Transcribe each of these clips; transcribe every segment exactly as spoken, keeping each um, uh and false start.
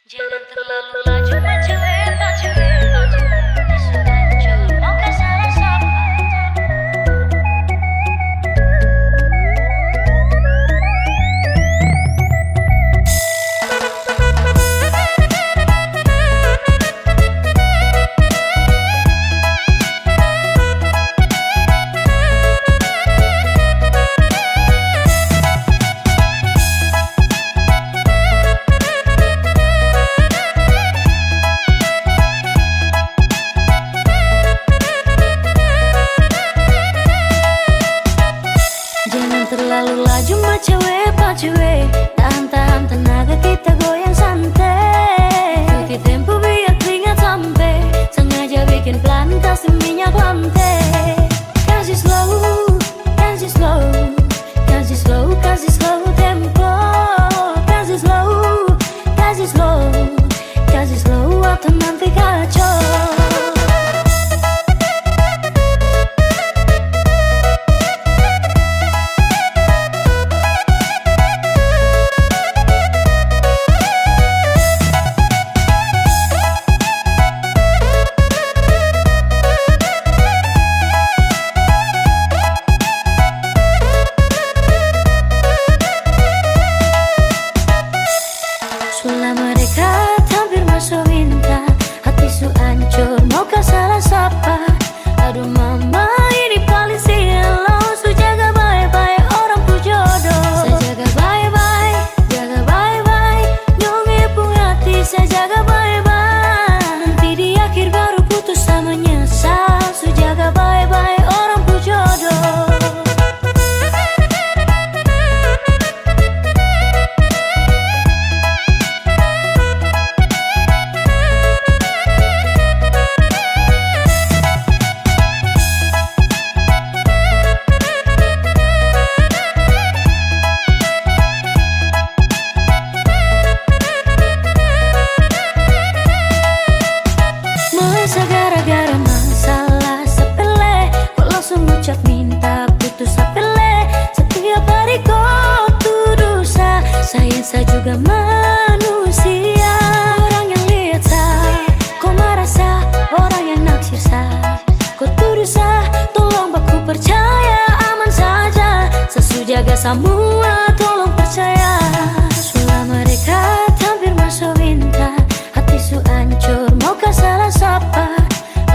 Jangan terlalu laju, macewe, macewe, macewe. Sudah hancur, mau kasala sapa? Jangan terlalu laju, macewe, pacewe. Tahan, tahan tenaga, kita goyang santai. Cuci tempo biar keringat sampai. Sengaja bikin plan, kasih minyak lantai. Kasih slow, kasih slow, kasih slow, kasih slow tempo. Kasih slow, kasih slow, kasih slow atau nanti kacau. Su lama dekat, hampir maso winter. Hati su ancor, mau kasala sapa? Aduh mama, ini paling silau. Su jaga bae-bae orang pung jodoh. Sa jaga bae-bae, jaga bae-bae. Nyong pung hati sa jaga bae-bae. Nanti di akhir baru putus sa menyesal. Su jaga bae-bae orang pung jodoh. Masa gara-gara masalah sepele, ko langsung ucap minta putus sapele. Setiap hari ko tuduh sa, sayang sa juga manusia. Orang yang lihat sa, ko marah sa, orang yang naksir sa, ko tuduh sa, tolong baku percaya, aman saja. Sa su jaga samua, tolong percaya. Su lama dekat, hampir maso winter. Hati su ancor, mau kasala sapa?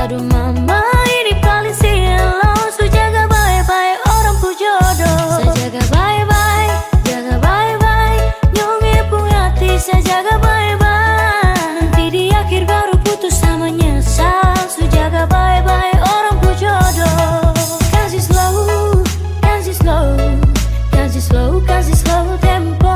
Aduh mama, ini paling silau. Su jaga bae-bae orang pung jodoh. Sa jaga bae-bae, jaga bae-bae. Nyong pung hati sa jaga bae-bae. Nanti di akhir baru putus sa menyesal. Su jaga bae-bae orang pung jodoh. Kasih slow, kasih slow, kasih slow, kasih slow tempo.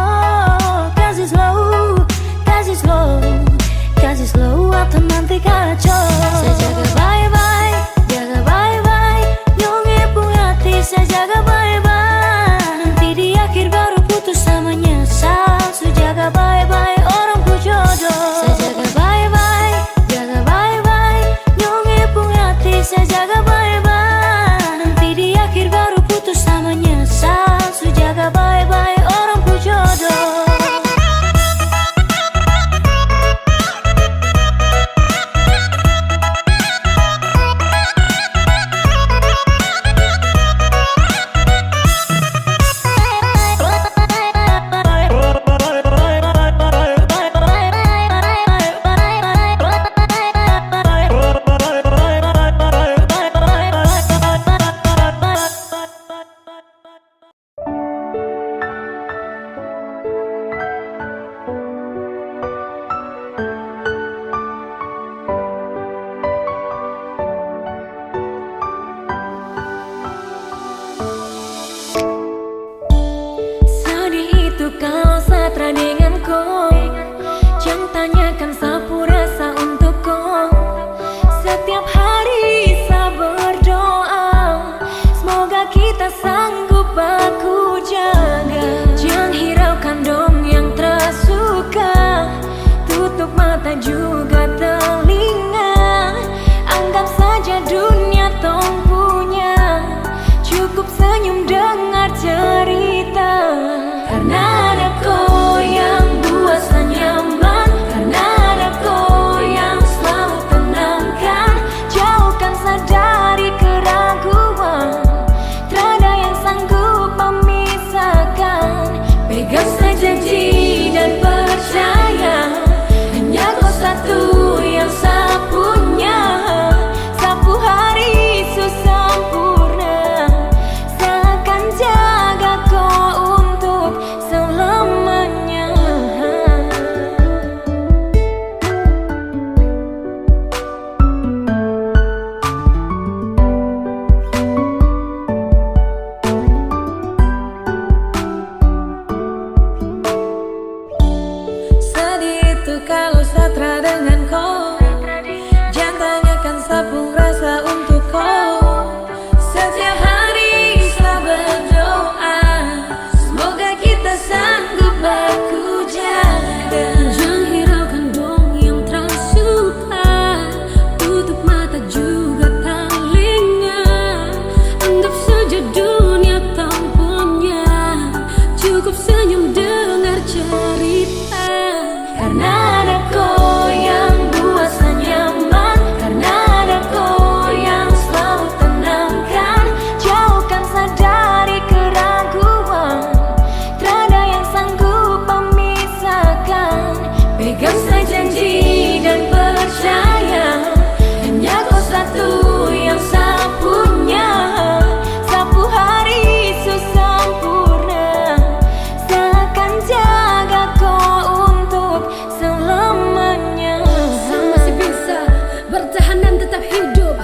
Kalo Satra dengan ko, jang tanyakan sa pung rasa untuk ko. Setiap hari sa berdoa, semoga kita sanggup baku jaga. Jang hiraukan dong yang tra suka, tutup mata juga talinga. Anggap saja dunia tampunya, cukup senyum dengar cerita. Karna ada ko yang buat sa nyaman, karna ada ko yang selalu tenangkan, jauhkan sa dari keraguan. Trada yang sanggup memisahkan, pegang sa janji dan percaya, hanya ko satu yang sa punya. Sapu hari su sempurna, sa akan jaga ko untuk selamanya. Sa masih bisa bertahan dan tetap hidup,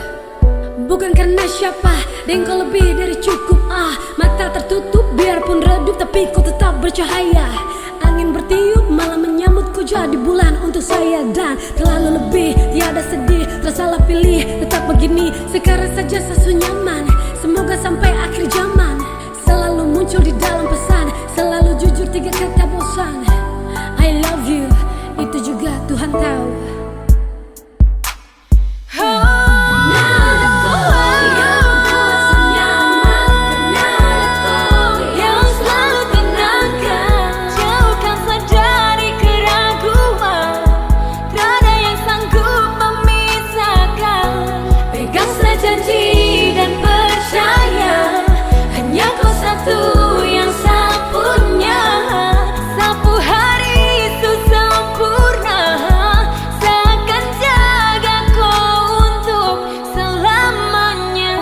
bukan karna siapa, deng ko lebih dari cukup, ah. Mata tertutup, biarpun redup, tapi ko tetap bercahaya. Angin bertiup, malam menyambut ko jadi bulan untuk saya, dan terlalu lebih, tiada sedih, tersalah pilih, tetap begini, sekarang saja sa su nyaman. Semoga sampai akhir zaman. Selalu muncul di dalam pesan, selalu jujur, tiga kata bosan. I love you, itu juga Tuhan tahu. Yang selalu tenangkan, jauhkan sa dari keraguan. Trada yang sanggup memisahkan, pegang sa janji dan percaya, hanya ko satu yang sa punya. Sapu hari su sempurna, sa akan jaga ko untuk selamanya.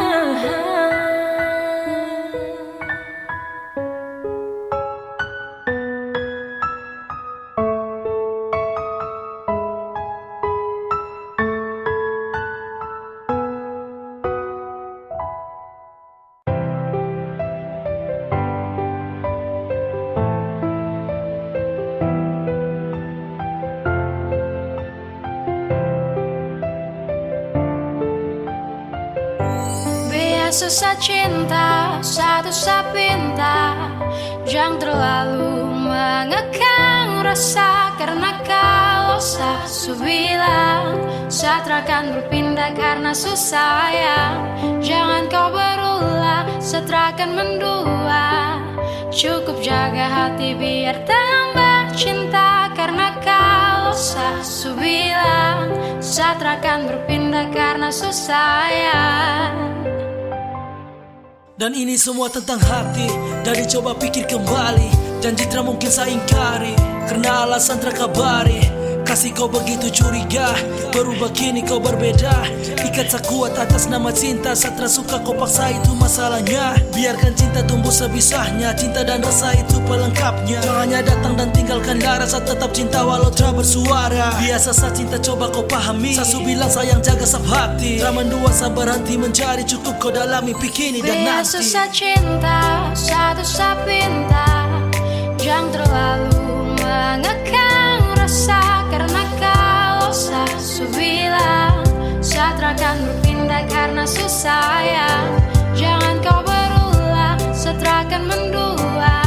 Biasa sa cinta, satu sa pinta, jang terlalu mengekang rasa, karna kalo sa su bilang, sa tra akan berpindah karna su sayang. Jangan kau berulah, sa tra akan mendua. Cukup jaga hati biar tambah cinta, karna kalo sa su bilang, sa tra akan berpindah karna su sayang. Dan ini semua tentang hati, jadi coba pikir kembali. Janji tra mungkin sa ingkari, karna alasan tra kabari. Kasi kau begitu curiga, baru bakini kau berbeda. Ikat sa kuat atas nama cinta, sa tra suka kau paksa, itu masalahnya. Biarkan cinta tumbuh sebisanya, cinta dan rasa itu pelengkapnya. Jangan hanya datang dan tinggalkan darah, sa tetap cinta walau tra bersuara. Biasa sa cinta, coba kau pahami. Sa su bilang sayang, jaga sap hati. Tra mendua, sa berhenti mencari, cukup kau dalami, pikini dan nanti. Biasa sa cinta, satu sa pinta, jang terlalu mengekang rasa, karna kalo sa su bilang, sa tra akan berpindah karna su sayang. Jangan kau berulah, sa tra akan mendua.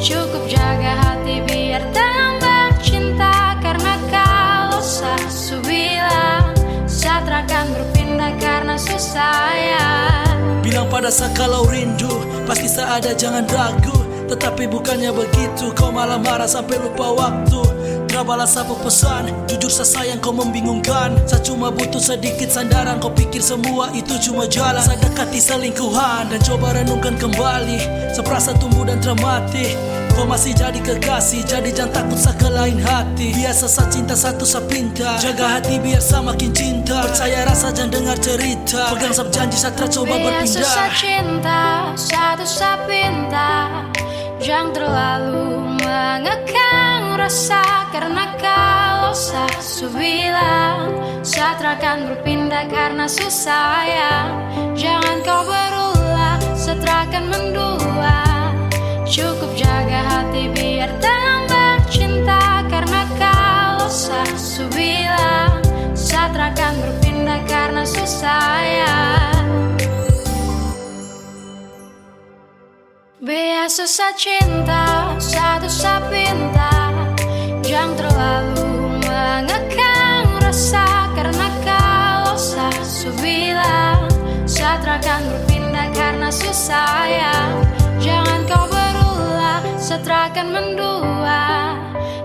Cukup jaga hati biar tambah cinta, karna kalo sa su bilang, sa tra akan berpindah karna su sayang. Bilang pada sa kalau rindu, pasti sa ada, jangan ragu. Tetapi bukannya begitu, kau malah marah sampai lupa waktu. Tra balas sa pu pesan, jujur sa sayang kau membingungkan. Sa cuma butuh sedikit sandaran, kau pikir semua itu cuma jalan. Sa dekati selingkuhan dan coba renungkan kembali. Sa perasa tumbuh dan tra mati. Kau masih jadi kekasih, jadi jang takut sa ke lain hati. Biasa sa cinta, satu sa pinta. Jaga hati biar sa makin cinta. Percaya rasa, jang dengar cerita. Pegang sap janji, sa tra coba berpindah. Biasa sa cinta, satu sa pinta. Jang terlalu mengekang rasa, karna kalo sa su bilang, sa tra akan berpindah karna su sayang. Jangan kau berulah, sa tra akan mendua. Cukup jaga hati biar tambah cinta, karna kalo sa Su bilang, sa tra akan berpindah karna su sayang. Biasa sa cinta, satu sa pinta, jang terlalu mengekang rasa, karna kalo sa su bilang, sa tra akan berpindah karna su sayang. Jangan kau berulah, sa tra akan mendua.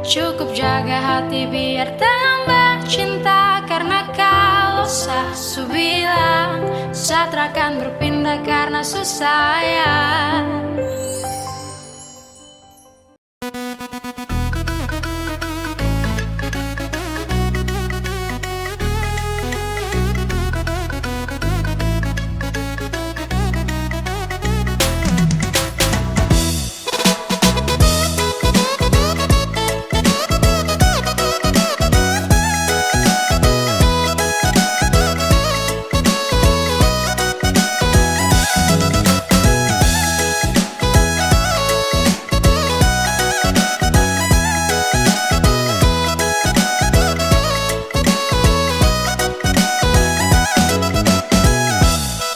Cukup jaga hati biar tambah cinta, karna kalo sa su bilang, sa tra akan berpindah karna su sayang.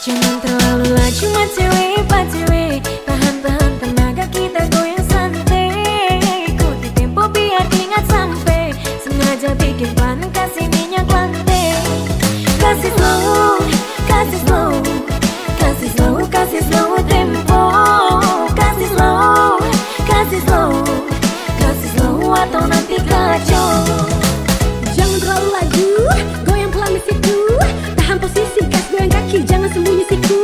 Jangan terlalu laju macewe, pacewe. Tahan, tahan tenaga, kita goyang sante. Ikuti tempo biar ingat sampe. Sengaja bikin plan, kasi minyak lante. Kasi slow, kasi slow. Kasi slow, kasi slow tempo. Kasi slow, kasi slow. Kasi slow atau nanti kacau. Jangan terlalu laju, goyang pelan di situ. Tahan posisi, gas goyang kaki, jangan sembunyi siku.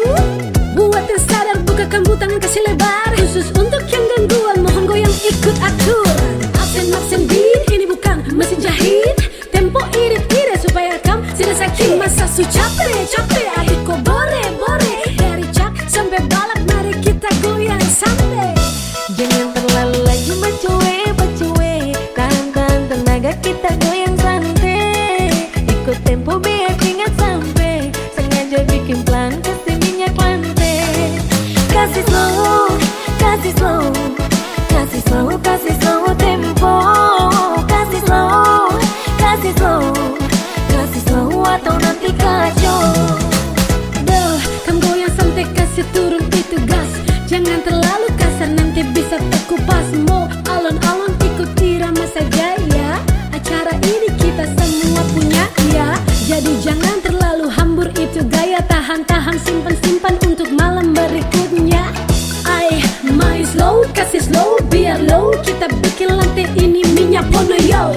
Buat yang sadar, buka kambu tangan, kasi lebar. Khusus untuk yang gangguan, mohon goyang ikut aturan. Absen, absen beat, ini bukan mesin jahit. Tempo irit-irit supaya kam sida sakit. Masa su cape, cape, aduh ko bore, bore. Dari cak sampe balak, mari kita goyang sante. Jangan terlalu laju macoe, bacoe. Tahan, tahan tenaga, kita goyang sante. Ikut tempo biar ingat sampe. Sengaja bikin plan, kasi minyak lante. Kasi slow, kasi slow. Kasi slow, kasi slow tempo. Kasi slow, kasi slow. Kasi slow atau nanti kacau. Duh, kam goyang sante, kasi turun itu gas. Jangan terlalu kasar, nanti bisa takupas. Mo alon-alon, ikut irama saja ya. Acara ini kita semua punya ya. Jadi jangan terlalu hambur itu gaya. Tahan-tahan, simpan-simpan untuk malam berikutnya. Ai, mai slow, kasi slow, biar low. Kita bikin lante ini minyak pono, yo.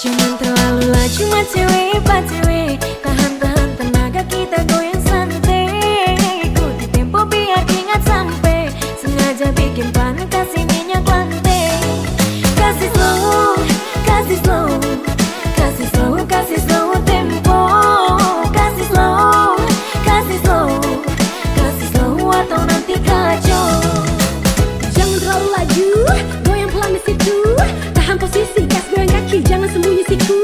Jangan terlalu laju macewe, pacewe. Tahan, tahan tenaga, kita goyang sante. Ikuti tempo biar ingat sampe. Sengaja bikin plan, kasi minyak lante. Kasi slow, kasi slow. Kasi slow, kasi slow tempo. Kasi slow, kasi slow. Kasi slow atau nanti kacau. Jangan terlalu laju, goyang pelan di situ. Tahan posisi, gas goyang kaki, jangan sembunyi siku.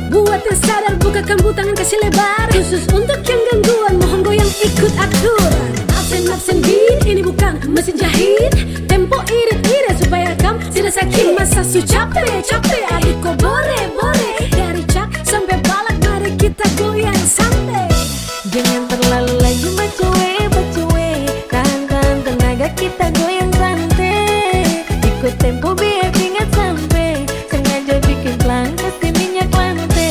Buat yang sadar, buka kambu tangan, kasi lebar. Khusus untuk yang gangguan, mohon goyang ikut aturan. Absen, absen beat, ini bukan mesin jahit. Tempo irit-irit supaya kam sida sakit. Masa su cape, cape, aduh ko bore, bore. Dari cak sampe balak, mari kita goyang sante. Jangan terlalu laju macoe, bacoe. Tahan, tahan tenaga, kita goyang sante. Ikut tempo biar ingat sampe. Sengaja bikin plan, kasi minyak lante.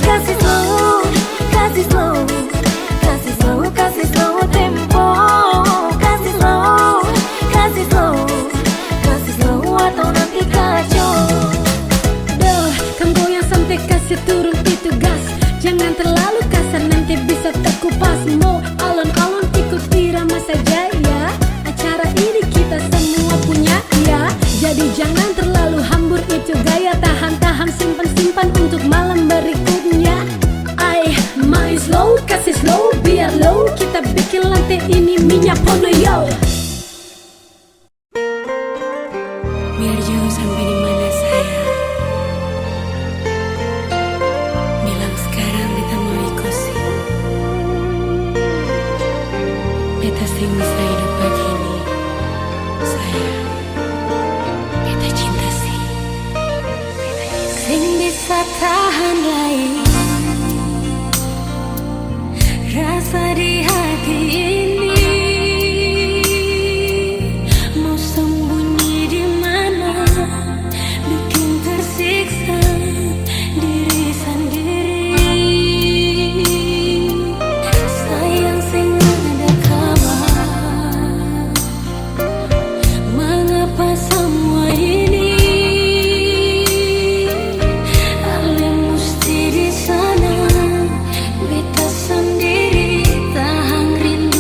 Kasi slow, kasi slow. Kasi slow, kasi slow tempo. Kasi slow, kasi slow. Kasi slow atau nanti kacau. Duh, kam goyang sante, kasi turun itu gas. Jangan terlalu kasar, nanti bisa takupas. Mo alon-alon, ikut irama saja ya. Acara ini kita semua punya ya. Jadi jangan Biar lo kita bikin lante ini minya pono, yo. Biar jauh sampe di mana, sayang, bilang skarang beta mau iko seng. Beta seng bisa hidup bagini, sayang. Beta cinta seng. Seng bisa tahan lai rasa di hati ini. Mau sembunyi di mana, bikin tersiksa diri sandiri. Sayang, seng ada kabar. Mangapa samua ini? Ale musti di sana, beta sandiri tahang rindu.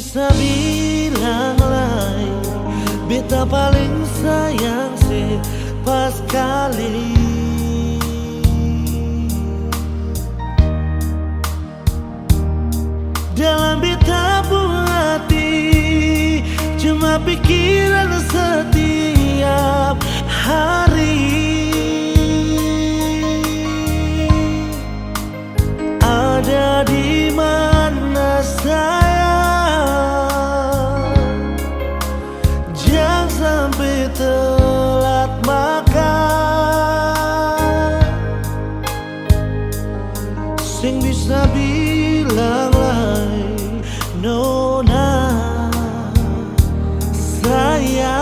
Sa bilang lai, beta paling sayang se paskali. Dalam beta pung hati, cuma pikiran setiap hari. Ada di mana sayang? Jang sampe telat makan. Seng bisa bilang lai, nona sayang.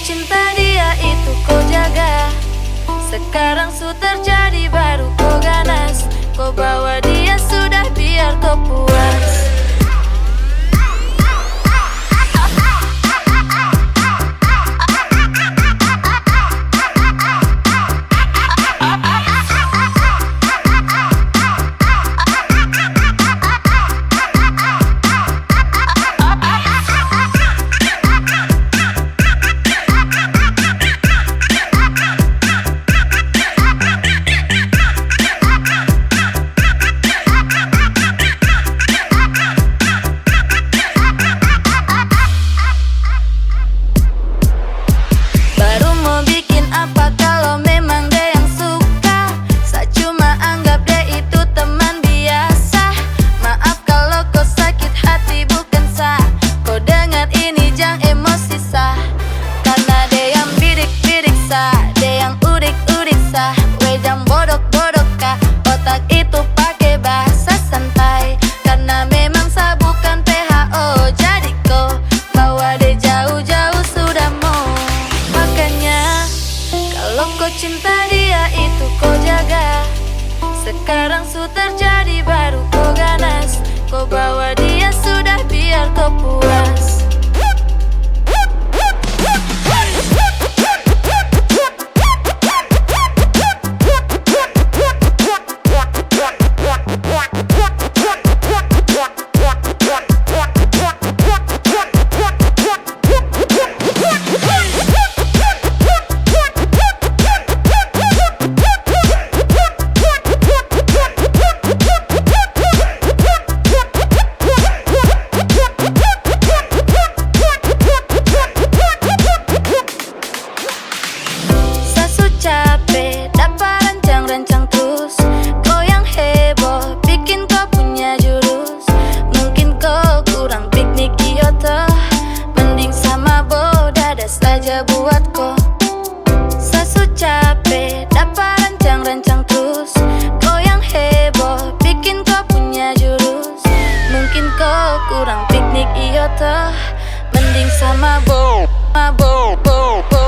Cinta dia itu ko jaga, sekarang su terjadi baru ko ganas. Ko bawa dia sudah biar ko puas. Baru mo bikin apa kalo memang dia yang suka? Sa cuma anggap dia itu teman biasa. Maaf kalo ko sakit hati, bukan sa. Ko dengar ini jang emosi sa. Karna dia yang bidik-bidik sa, dia yang udik-udik sa. We jang bodok-bodok ka, otak itu pake bahasa santai. Karna memang sa bukan P H O, jadi ko bawa dia jauh-jauh sudah mo. Makanya, kalo ko cinta dia itu ko jaga. Sekarang su terjadi baru ko ganas. Ko bawa dia sudah biar ko puas. Sa su cape dapa rancang-rancang trus. Ko yang heboh bikin ko punya jurus. Mungkin ko kurang piknik iyo to. Mending sa mabo dada saja buat ko. Sa su cape dapa rancang-rancang trus. Ko yang heboh bikin ko punya jurus. Mungkin ko kurang piknik iyo to. Mending sa mabo, mabo, bo, bo.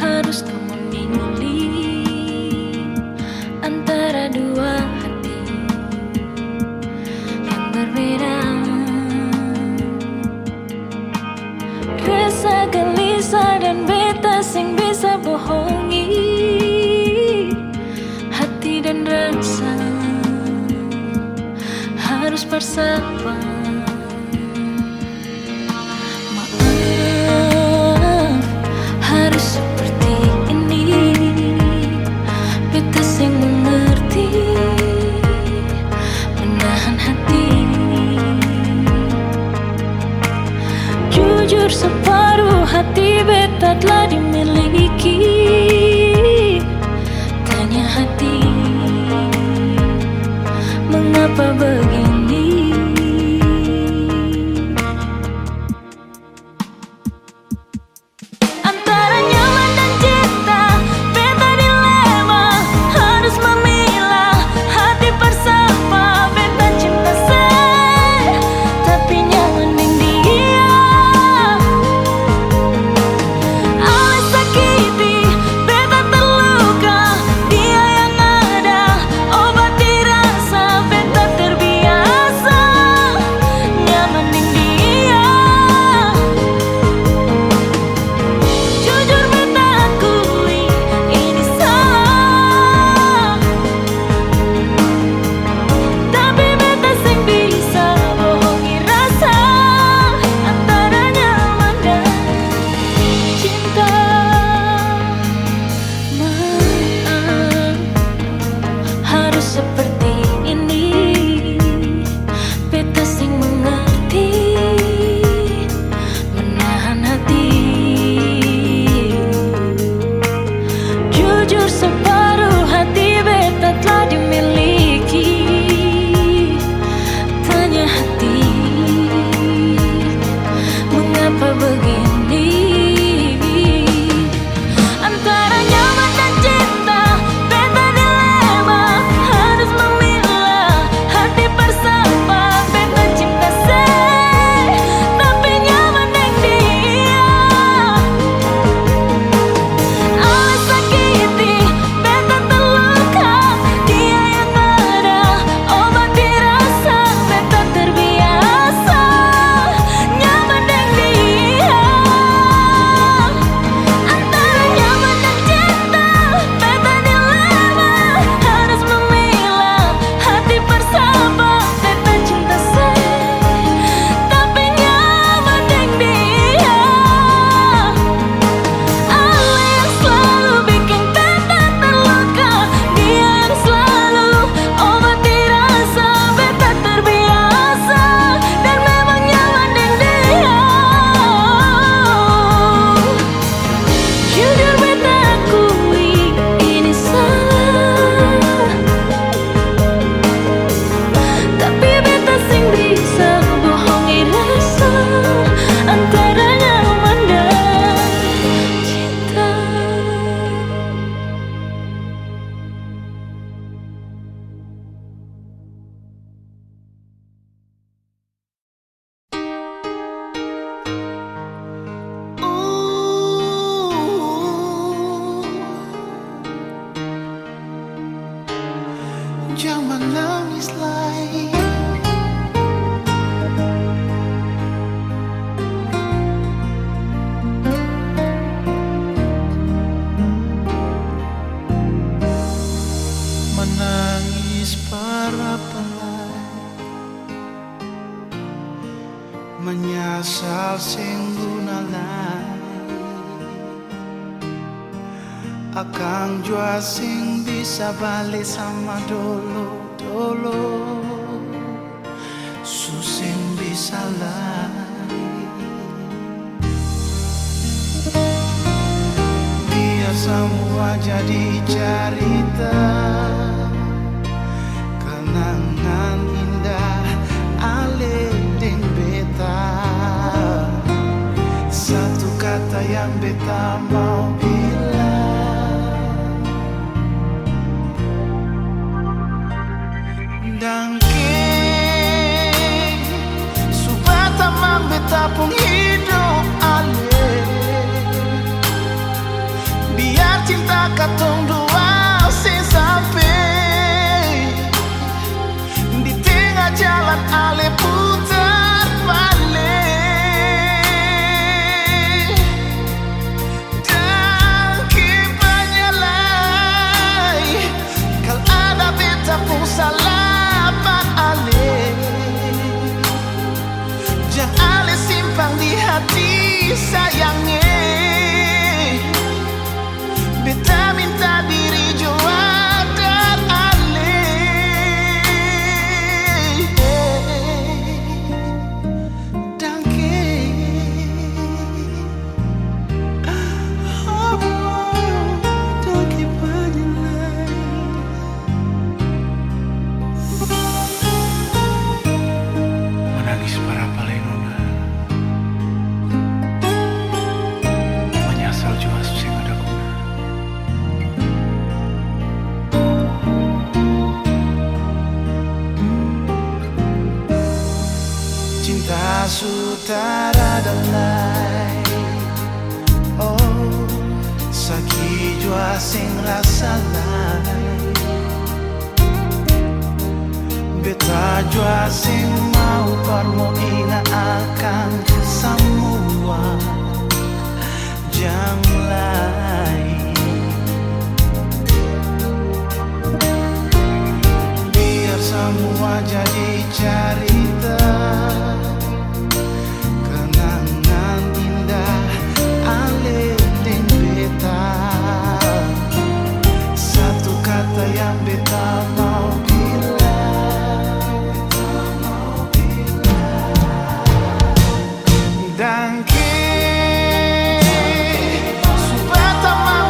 Harus ko memilih antara dua hati yang berbeda. Resah, gelisah, dan beta seng bisa bohongi hati dan rasa. Harus bersabar. Maaf, harus seperti ini. Beta seng mengerti menahan hati. Jujur, separuh hati beta telah dimiliki. Tanya hati, mengapa begini? Akang jua seng bisa bale sama dolo-dolo, su seng bisa lai. Biar samua jadi carita, kenangan indah ale deng beta. Satu kata yang beta mau bilang, dangke su batamang beta pung hidop ale. Biar cinta katong dua seng sampe di tenga jalan ale putar bale. Dangke banya lai, kal ada beta pung salah par ale. Jang ale simpang di hati sayang e. Beta minta diri jua dar ale. Dangke. Dangke banya lai. Manangis barapa lai nona, manyasal jua su seng ada guna. Cinta su tarada lai, oh, saki jua seng rasa lai. Beta jua seng mau par mo inga akang samua. Jang lai. Biar samua jadi carita, kenangan indah ale deng beta. Satu kata yang beta mau bilang, dangke su batamang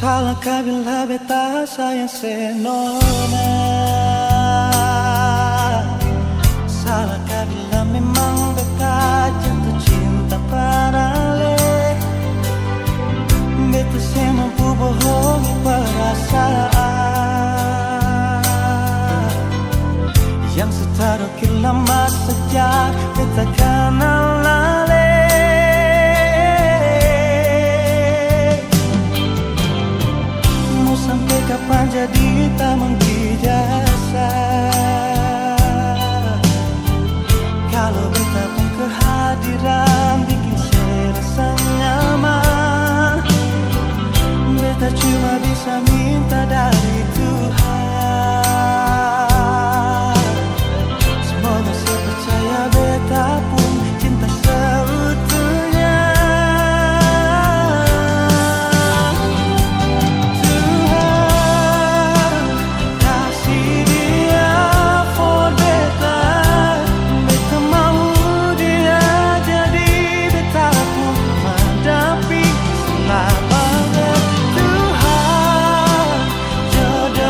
Salah ka bilang beta sayang se nona. Salah ka bilang memang beta jatuh cinta parale. Beta se mampu bohongi perasaan yang su taru Ki lama sajak beta kanal ale. Mo sampe kapan jadi tamang di jasa? Kalo beta pung kehadiran biking se rasa nyaman, beta cuma bisa minta dari Tuhan. Semoga se percaya beta pung cinta seutuhnya. Tuhan, kasi dia for beta, beta mau dia jadi beta pung pendamping selamanya. Tuhan, jodo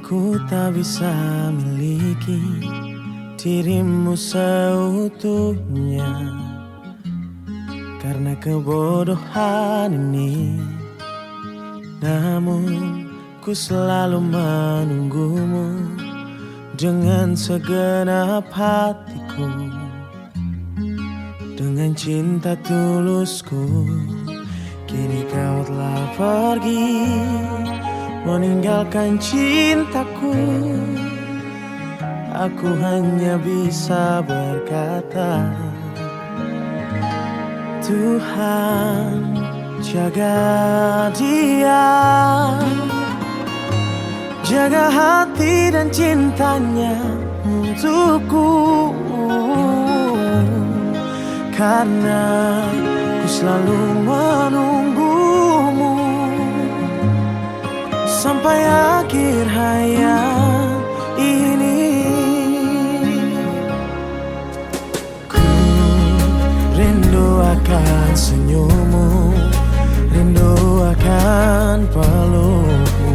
Ku tak bisa miliki dirimu seutuhnya karna kebodohan ini. Namun, ku selalu menunggumu dengan segenap hatiku. Dengan cinta tulusku, kini kau telah pergi, meninggalkan cintaku. Aku hanya bisa berkata, Tuhan, jaga dia. Jaga hati dan cintanya untukku, karna ku selalu menunggumu sampai akhir hayat ini. Ku rindu akan senyummu, rindu akan pelukmu,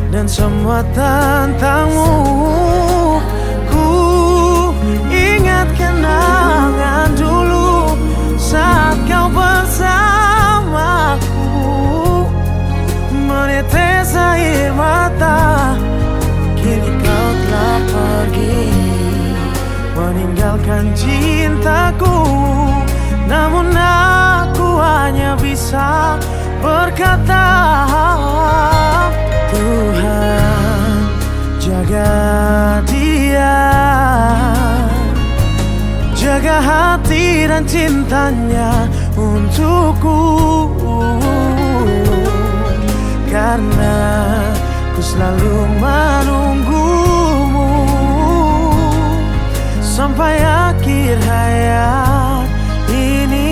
dan semua tentangmu. Ku ingat kenangan dulu saat kau bersamaku, menetes air mata. Kini kau telah pergi, meninggalkan cintaku. Namun aku hanya bisa berkata, Tuhan, jaga dia. Jaga hati dan cintanya untukku, karna ku selalu menunggumu sampai akhir hayat ini.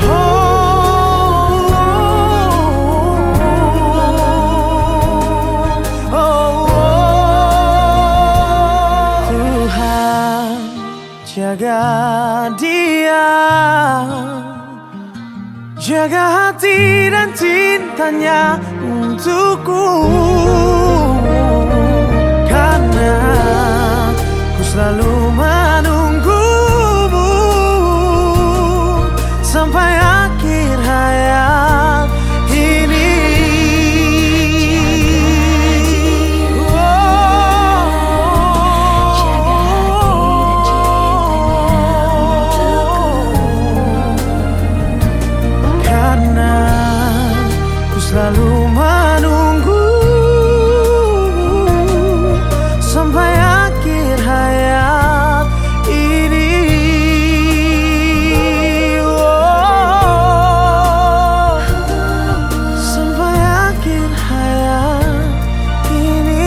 Oh, oh, oh, oh. Tuhan, jaga dia, jaga hati dan cintanya untukku, karna ku selalu menunggumu sampai akhir hayat ini. Karna ku selalu menunggu sampai akhir hayat ini. Oh, sampai akhir hayat ini.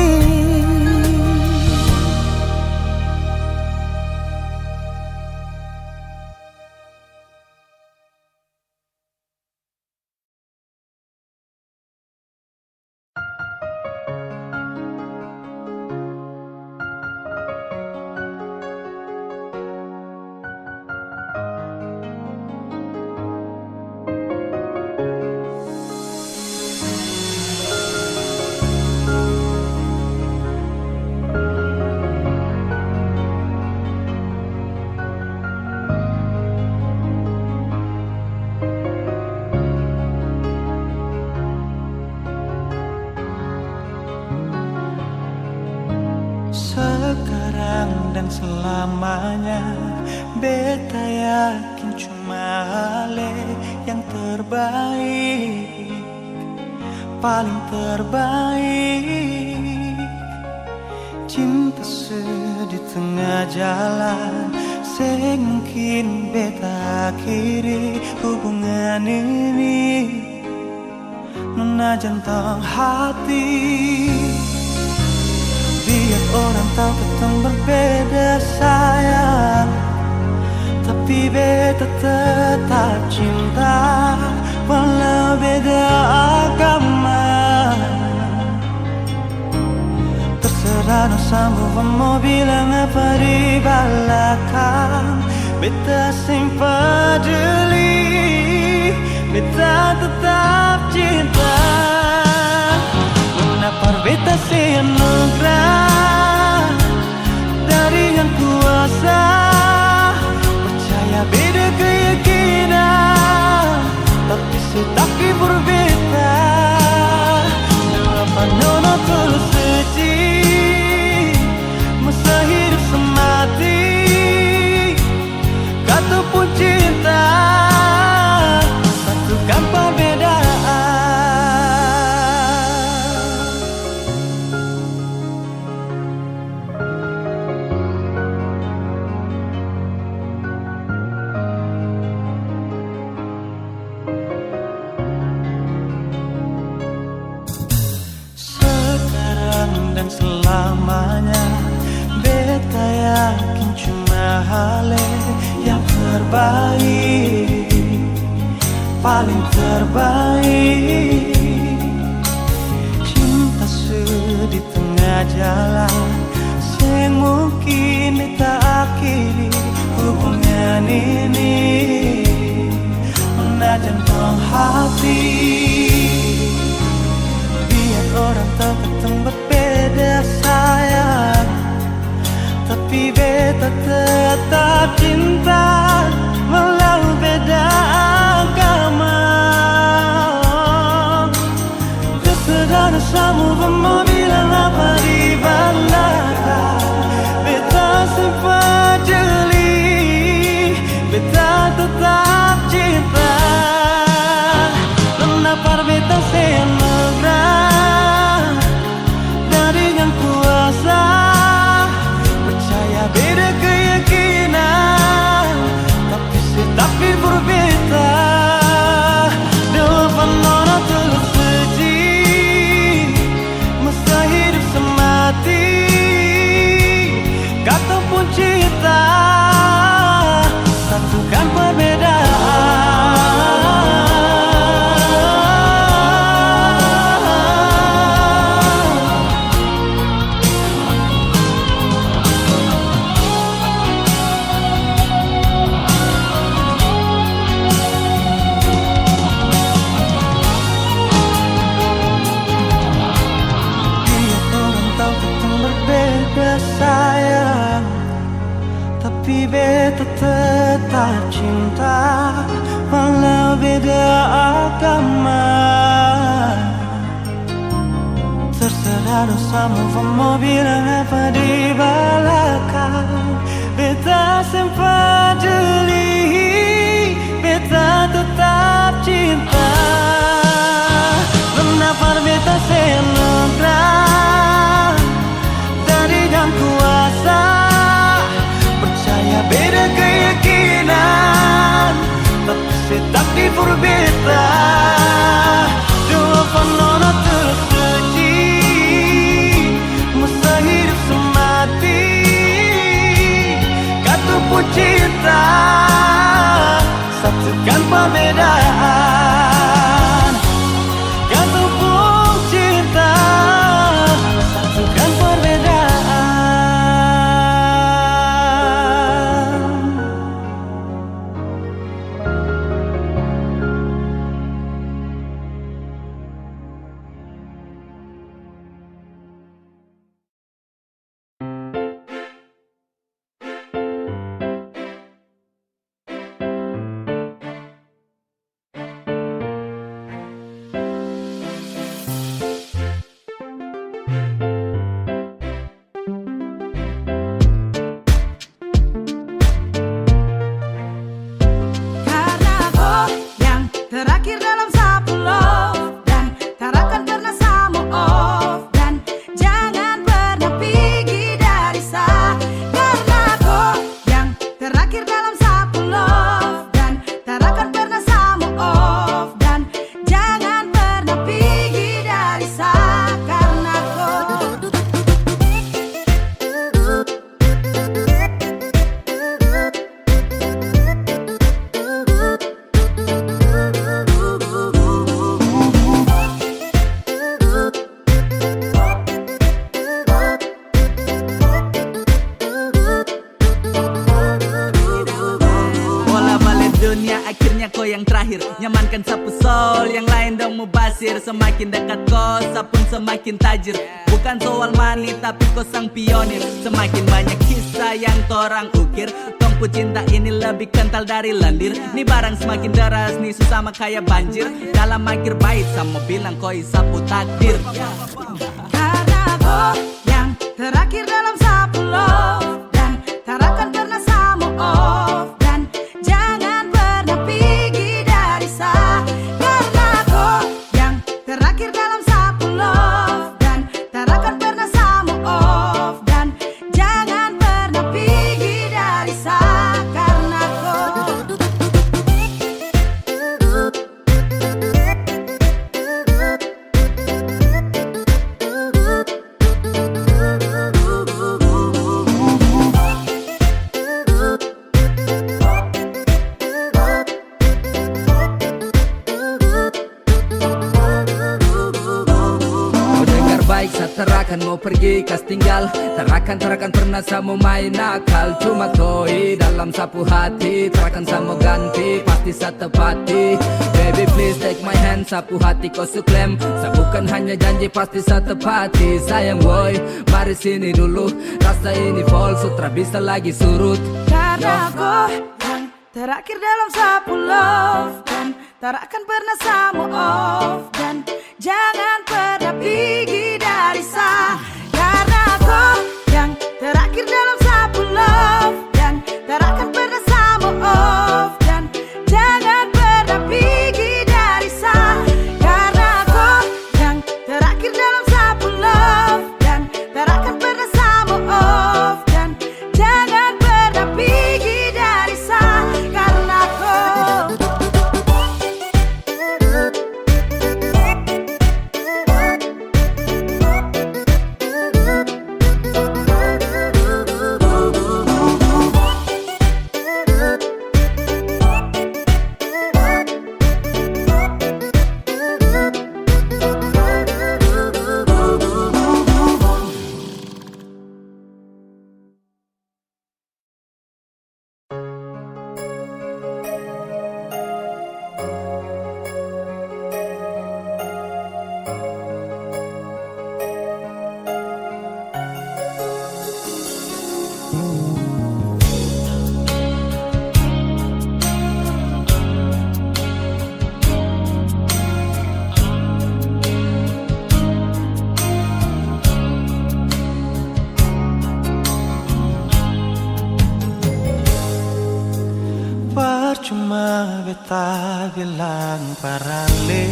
Sekarang dan selamanya, beta yakin cuma ale yang terbaik, paling terbaik. Cinta su di tengah jalan, seng mungkin beta akhiri hubungan ini. Nona jantang hati, biar orang tau katong berbeda sayang, tapi beta tetap cinta, walau beda agama. Terserah dong samua mo bilang apa di balakang, Beta seng paduli, beta tetap cinta. Nona par beta se anugrah dari Yang Kuasa. Percaya beda keyakinan, tapi se takdir for beta. Doa pa nona tulus suci, masa hidup semati. Katong pung cinta satukan perbedaan. Sekarang dan selamanya, beta yakin cuma hal yang terbaik, paling terbaik. Cinta su di tengah jalan, seng mungkin beta akhiri hubungan ini. Nona jantung hati, biar orang tau katong berbeda, sayang, tapi beta tetap cinta, walau beda agama. Terserah dosamu mo bilang apa di balakang, beta seng paduli, beta tetap cinta. Nona par beta se anugrah dari Yang Kuasa. Percaya beda keyakinan, tapi se takdir for beta. Doa pa nona tulus suci, masa hidup semati. Katong pung cinta satukan perbedaan. Biar orang tau katong berbeda, sayang, tapi beta tetap cinta, walau beda agama. Terserah dosamu mo bilang apa di balakang, beta seng paduli, beta tetap cinta. Nona par beta se anugrah dari Yang Kuasa. Percaya beda keyakinan, tapi se takdir for beta. Doa pa nona tulus suci, masa hidup semati. Katong pung cinta satukan perbedaan. Katong pung cinta Nyamankan sapu sol, yang lain dong mubazir. Semakin dekat ko, sa pun semakin tajir. Bukan soal money, tapi ko sang pionir. Semakin banyak kisah yang torang ukir. Tong pu cinta ini lebih kental dari lendir. Ni barang semakin deras, ni su sama kaya banjir. Dalam akhir bait, sa mo bilang ko i sapu takdir. Karna ko yang terakhir dalam sapu love, dan tarakan pernah sa mo off, dan jangan pernah pigi dari sa. Karna ko yang terakhir dalam sapu love, dan tarakan pernah sa mo off, dan jangan pernah pigi dari sa. Karna ko. Mo dengar baik, sa tarakan mo pergi kas tinggal. Tarakan, tarakan pernah sa mo main nakal. Cuma toi dalam sapu hati, tarakan sa mo ganti, pasti sa tepati. Baby, please take my hand, sapu hati ko su klaim. Sa bukan hanya janji, pasti sa tepati. Sayang woi, mari sini dulu, rasa ini full, su tra bisa lagi surut. Karna ko yang terakhir dalam sapu love, dan tarakan pernah sa mo off, dan jangan pernah pigi dari sa. Karna ko yang terakhir dalam sapu love, dan tarakan pernah sa mo off, dan jangan pernah pigi dari sa. Karna ko yang terakhir dalam sapu love, dan tarakan pernah sa mo off, dan jangan pernah pigi dari sa. Karna ko. Parcuma beta bilang parale,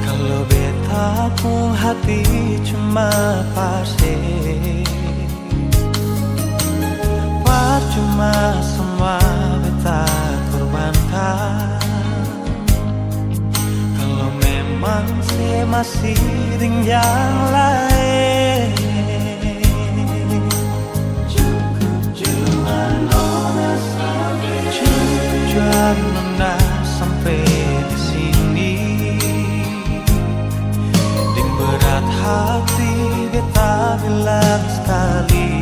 kalo beta pung hati cuma par se. Parcuma samua beta korbankan, kalo memang se masih deng yang laeng. Cukup jua nona sampe, cukup jua nona sampe di sini. Deng berat hati beta bilang skali,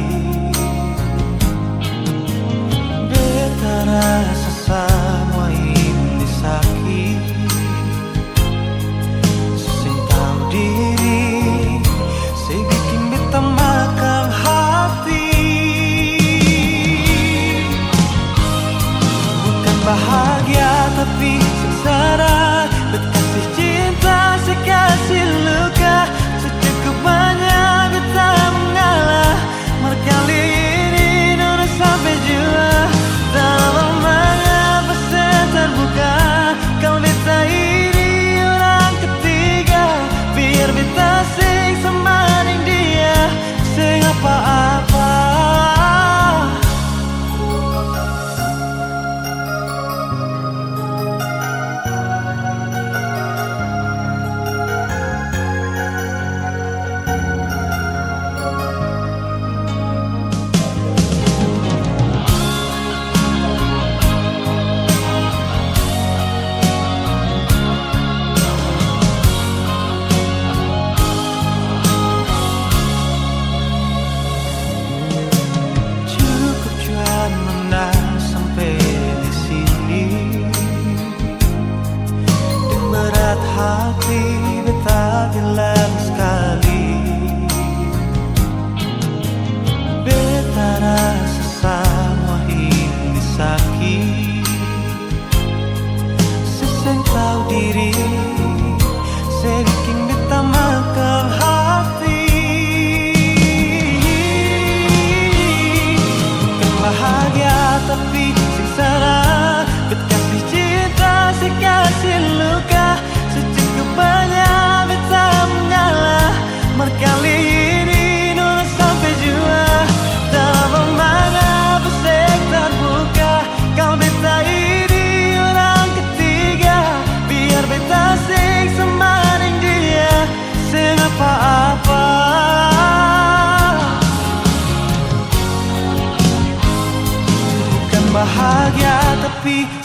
beta rasa samua ini saki. Seng tau diri,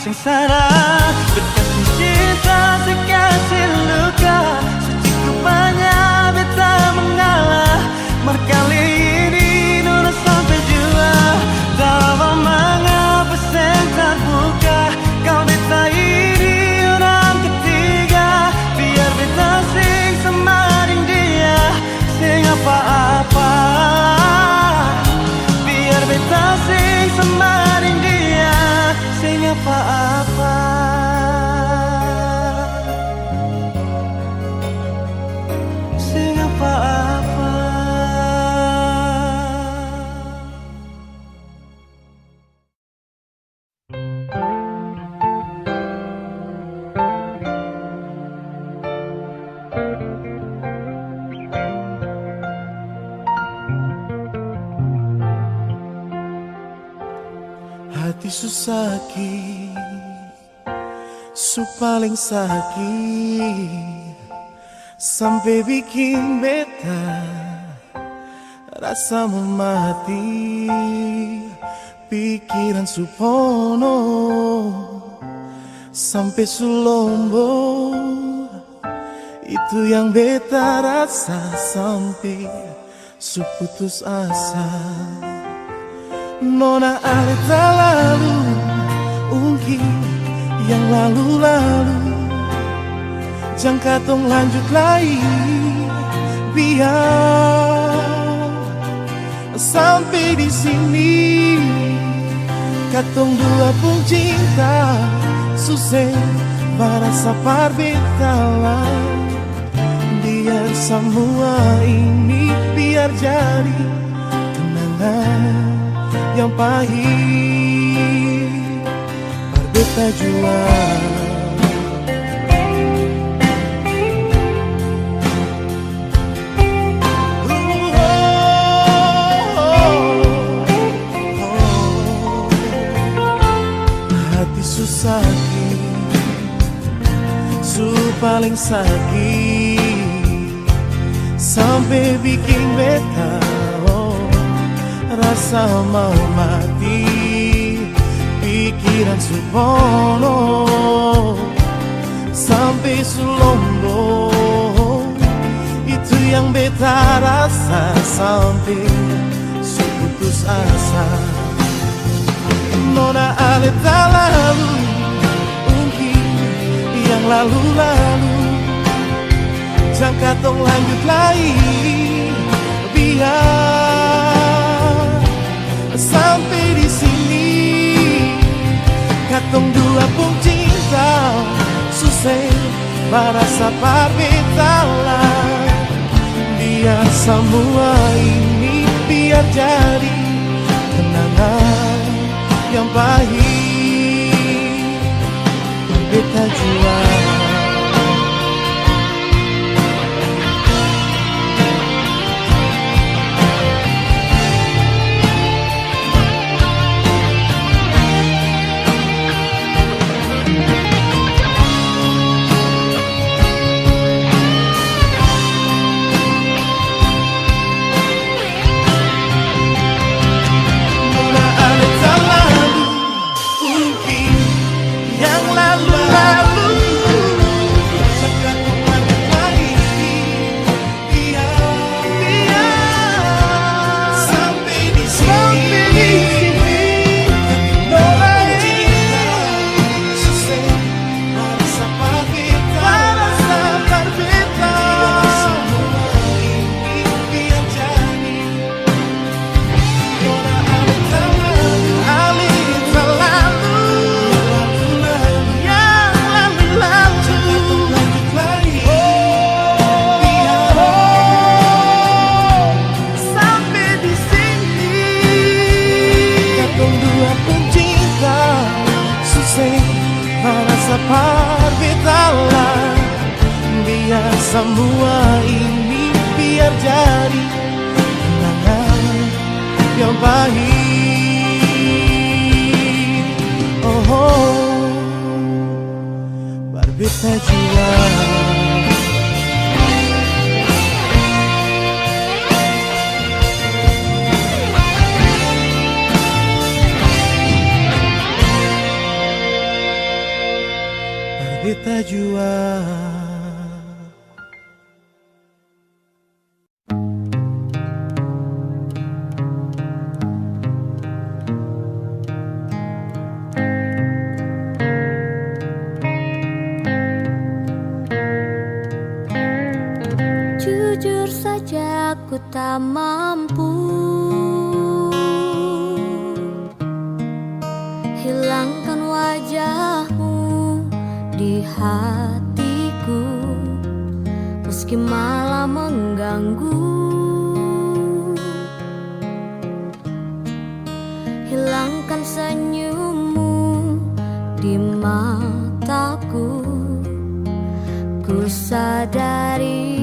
Sengsara, beta seng cinta, se kasi luka, secukup banya beta mengalah. Mar kali ini nona sampe jua, dalam mangapa seng tabuka? Kau beta ini orang ketiga, biar beta seng sama deng dia, seng apa-apa. Biar beta seng sama deng dia, seng apa-apa. Seng apa-apa. Hati su saki, su paleng saki, sampe biking beta rasa mo mati, pikiran su pono, sampe su lombo. Itu yang beta rasa, sampe su putus asa. Nona ale talalu ungkit yang lalu-lalu. Jang katong lanjut lai, biar sampe di sini. Katong dua pung cinta su seng barasa par beta lai. Biar samua ini biar jadi kenangan yang pahit par beta jua. Hati su saki, su paleng saki, sampe biking beta, oh, rasa mau mati. Pikiran su pono, sampe su lombo. Itu yang beta rasa, sampe su putus asa. Nona ale talalu ungkit yang lalu-lalu. Jang katong lanjut lai, biar sampe di sini. Katong dua pung cinta su seng barasa par beta lai. Biar samua ini biar jadi kenangan yang pahit par beta jua. Mula ada talalu, mungkin yang lalu-lalu. Sampe di sini, sampe di sini, katong dua pung cinta su seng barasa par beta lai. Biar samua ini biar jadi kenangan yang pahit, oh, oh, par beta jua. tak mampu hilangkan wajahmu di hatiku, meski malam mengganggu. Hilangkan senyummu di mataku. Ku sadari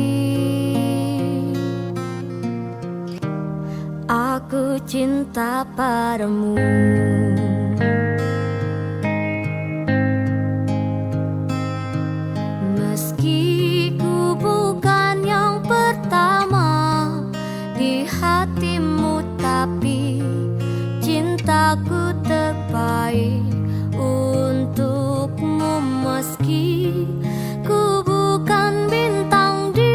aku cinta padamu. Meski ku bukan yang pertama di hatimu, tapi cintaku terbaik untukmu. Meski ku bukan bintang di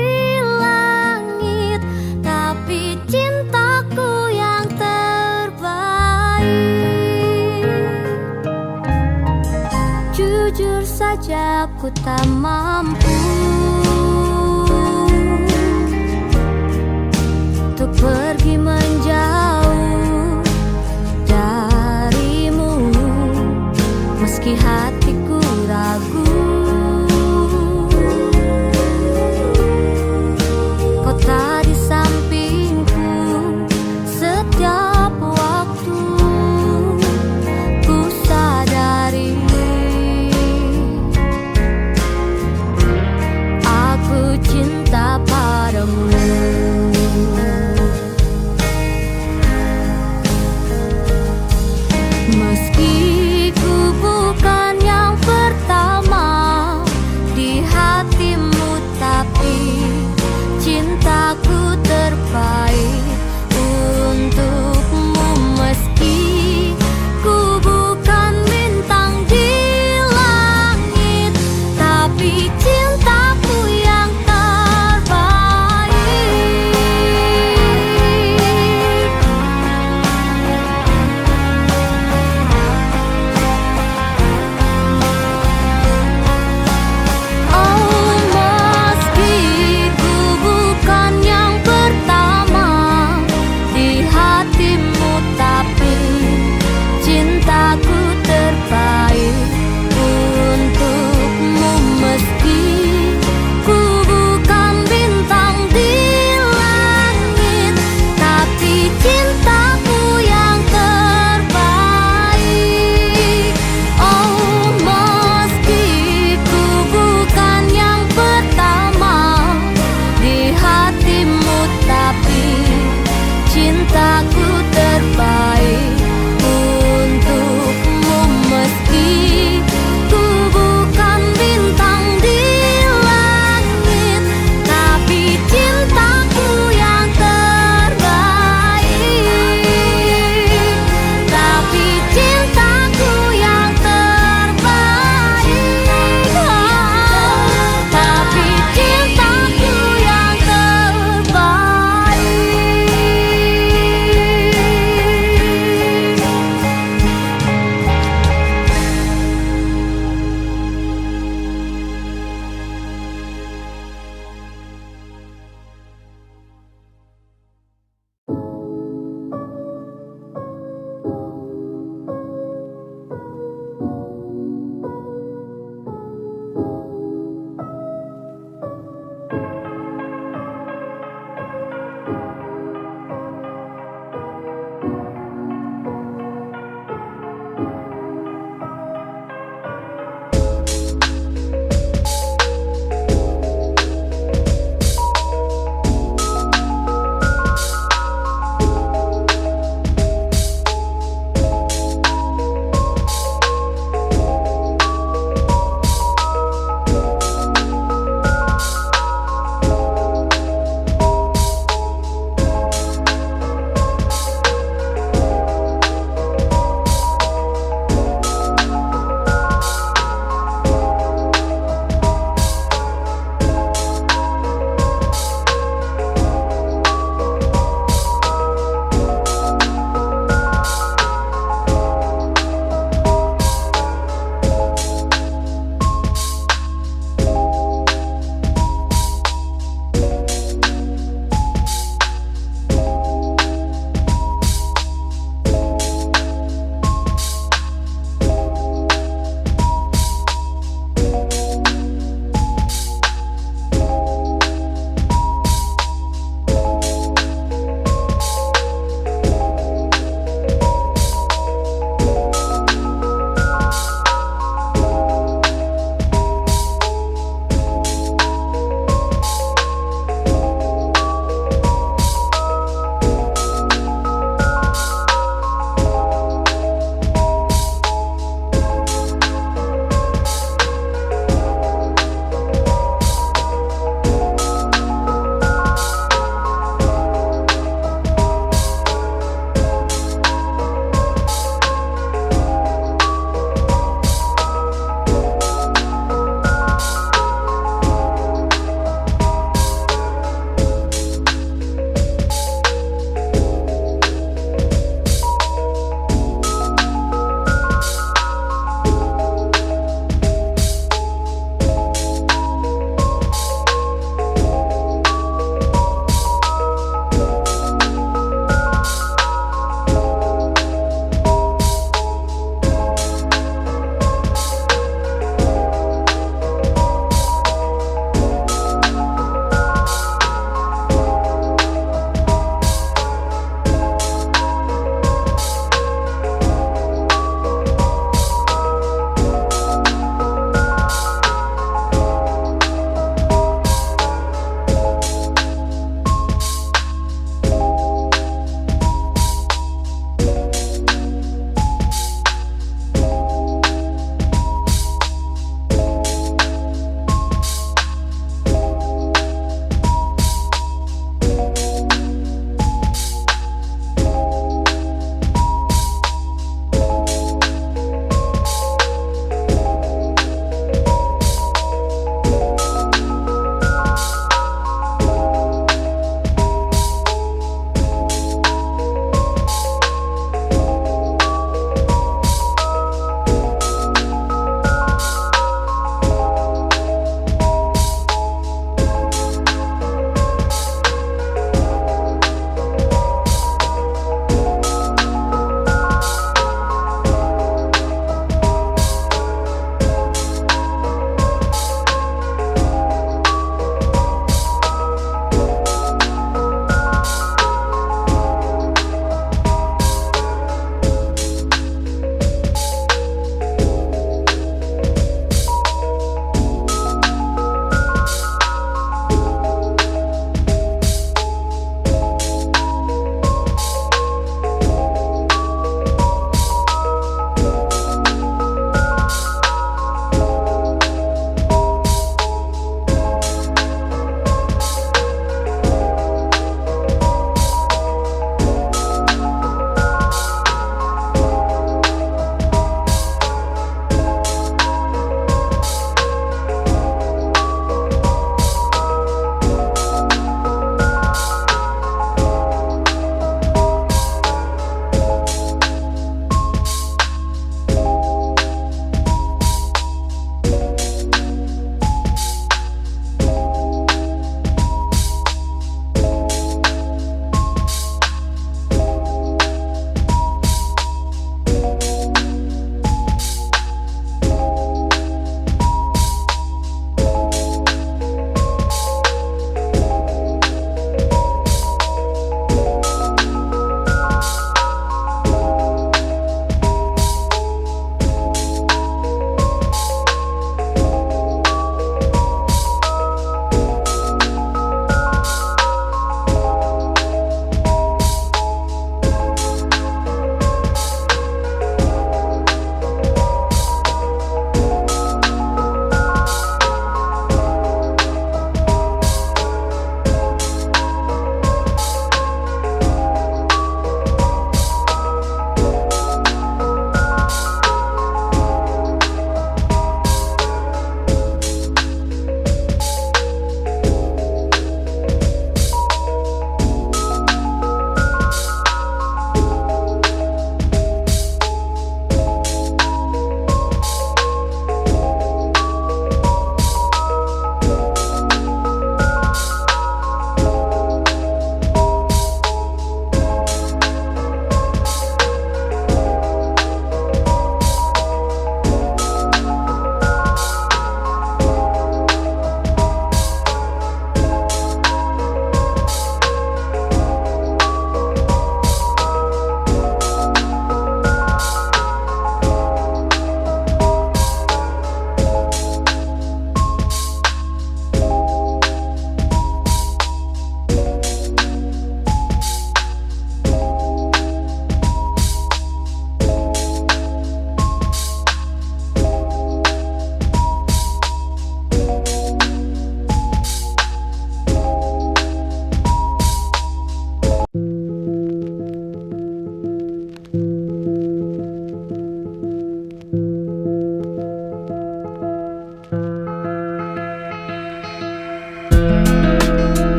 langit, tapi cintaku yang terbaik. Jujur saja, ku tak mampu untuk pergi menjauh darimu, meski hatiku ragu. Kau tak di sampingku setiap waktu. Ku sadari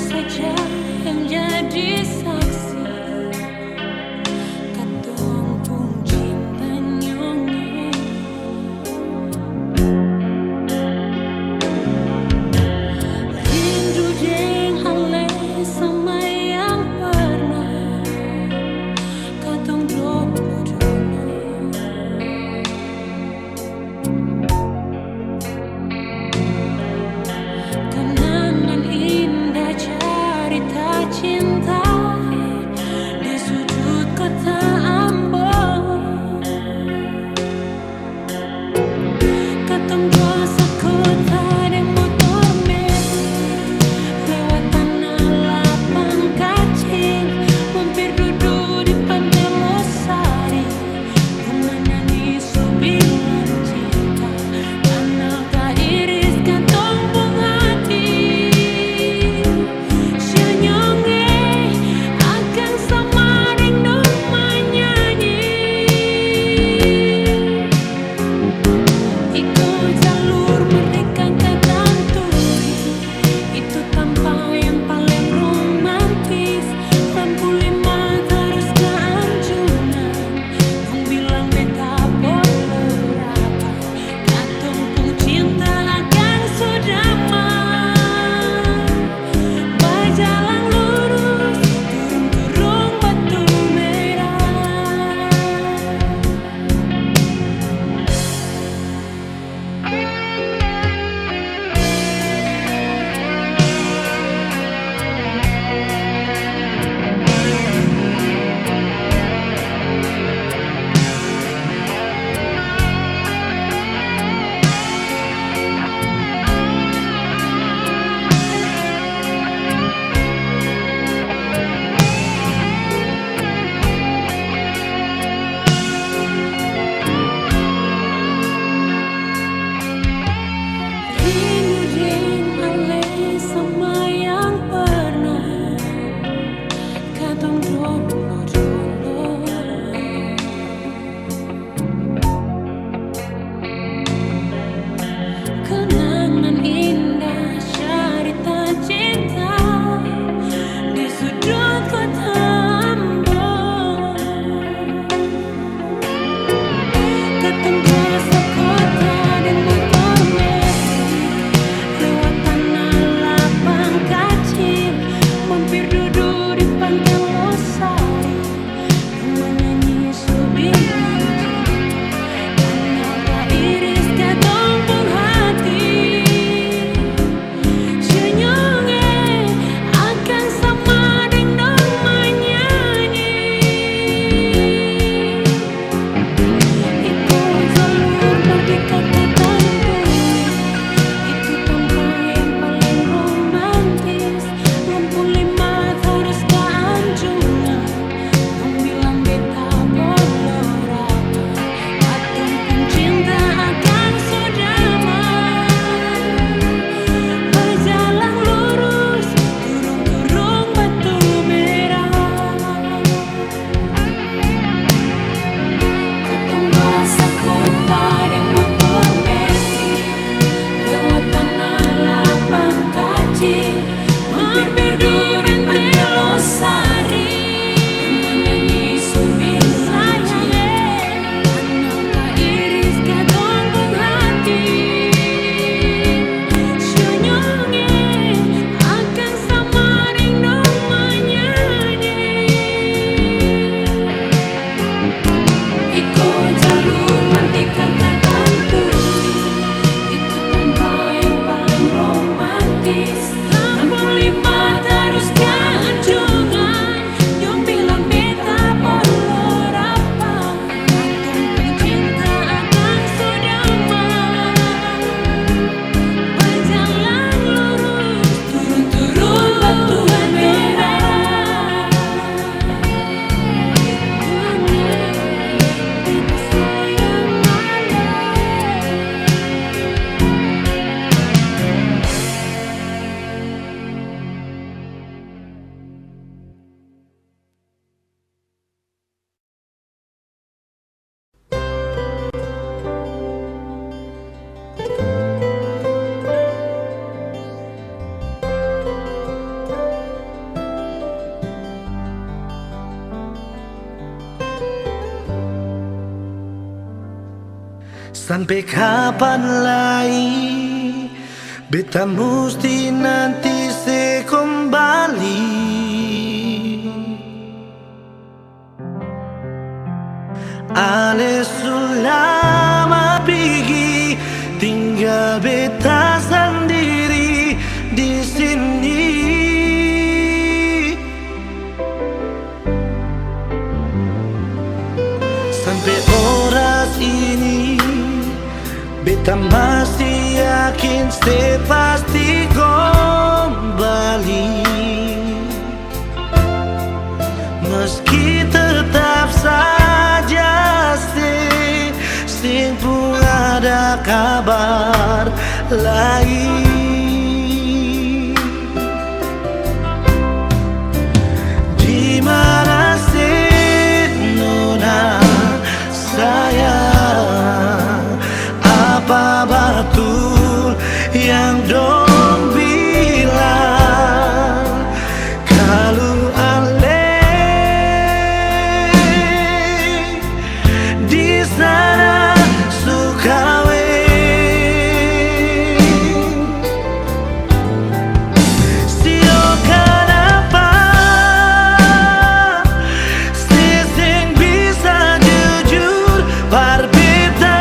saja yang jadi saksi katong pung cinta nyong e. Rindu deng ale sama yang pernah katong dolo-dolo. Kenangan indah carita cinta di sudut kota Ambon. Katong dua sakota deng motor metik, lewat tanah lapang kacil, mampir dudu di pante Losari. Dong manyanyi su bilang cinta, tanah tairis katong pung hati. Senyum e, akang sama deng dong manyanyi. Iko jalur merdeka ka Tanturi. Itu tampa yang paleng romantis, lampu lima tarus ka anjungan. Dong bilang beta bolo rapa, katong pung cinta akang su damai. Bajalang lurus, turung-turung batu merah. Rindu deng ale sama yang pernah katong dolo-dolo. Kenangan indah carita cinta di sudut kota Ambon. Katong dua sakota deng motor metik, lewat tanah lapang kacil, mampir dudu di pante Losari. Manyanyi su bilang, tanah tairis katong pung hati. Senyum e, akang sama deng dong manyanyi. Iko jalur merdeka ka Tanturi. Itu tampa yang paleng romantis. Lampu lima tarus ka anjungan. Dong bilang beta bolo rapa, katong pung cinta akang su damai. Bajalang lurus, turung-turung batu merah. Katong dua sakota deng motor metik, lewat tanah lapang kacil, mampir dudu di pante Losari. Manyanyi su bilang sayang e, tanah tairis katong pung hati. Senyum e, akang sama deng dong manyanyi. Iko jalur merdeka ka Tanturi, itu tampa yang paleng romantis. Lampu lima tarus ka anjungan, dong bilang beta bolo rapa, katong pung cinta akang su damai. Bajalang lurus, turung-turung batu merah. Sampe kapan lai beta musti nanti se kombali? Ale su lama pigi, tinggal beta sandiri di sini. Sampe oras ini, beta masih yakin se pasti kombali. Meski tetap saja se, seng pung ada kabar lai. Di mana se nona sayang? Apa batul yang dong bilang? Kalu ale di sana su kaweng, sio kanapa se seng bisa jujur par beta?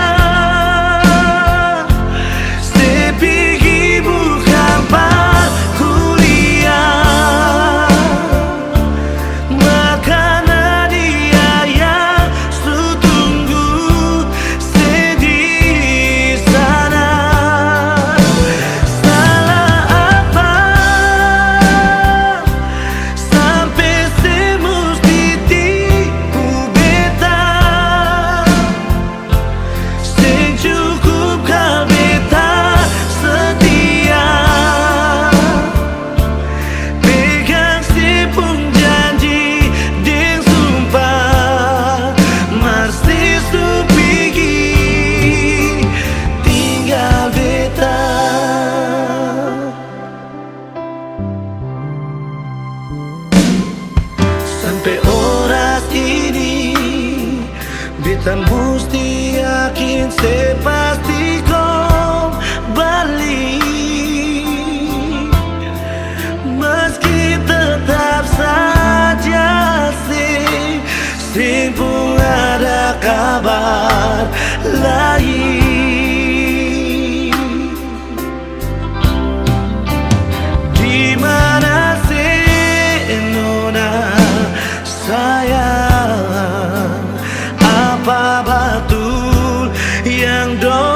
Se pigi bukan par kuliah, makana dia yang su tunggu se di sana. Salah apa sampe se musti tipu beta? Seng cukup ka beta setia, pegang se pung janji deng sumpah, mar se su pigi tinggal beta. Sampe oras ini, beta musti yakin se pasti kombali. Meski tetap saja se, seng pung ada kabar lai. Di mana se nona sayang? Apa batul yang dong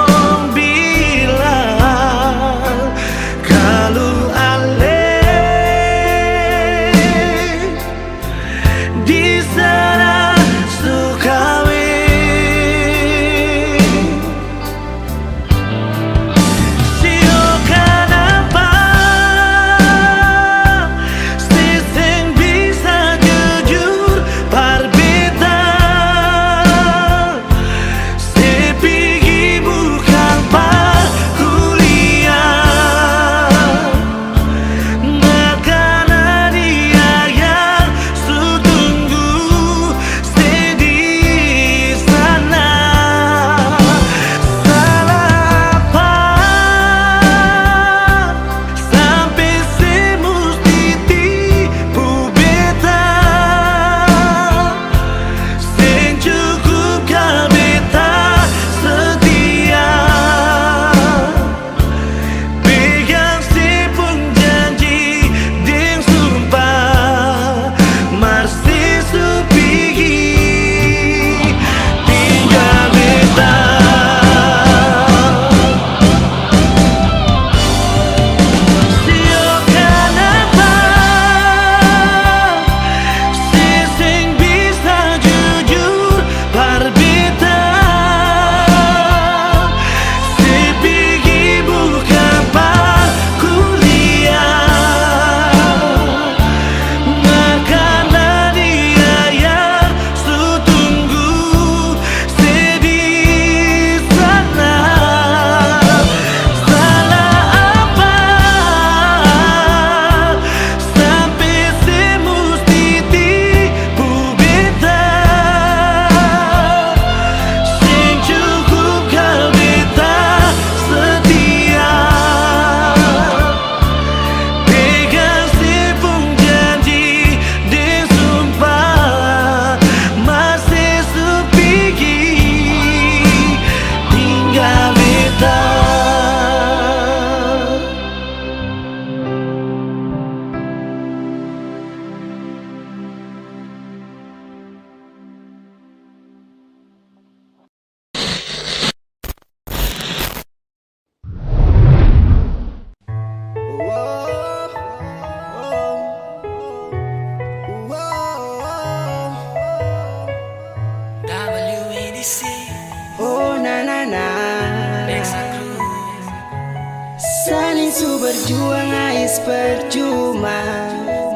Juang ais percuma,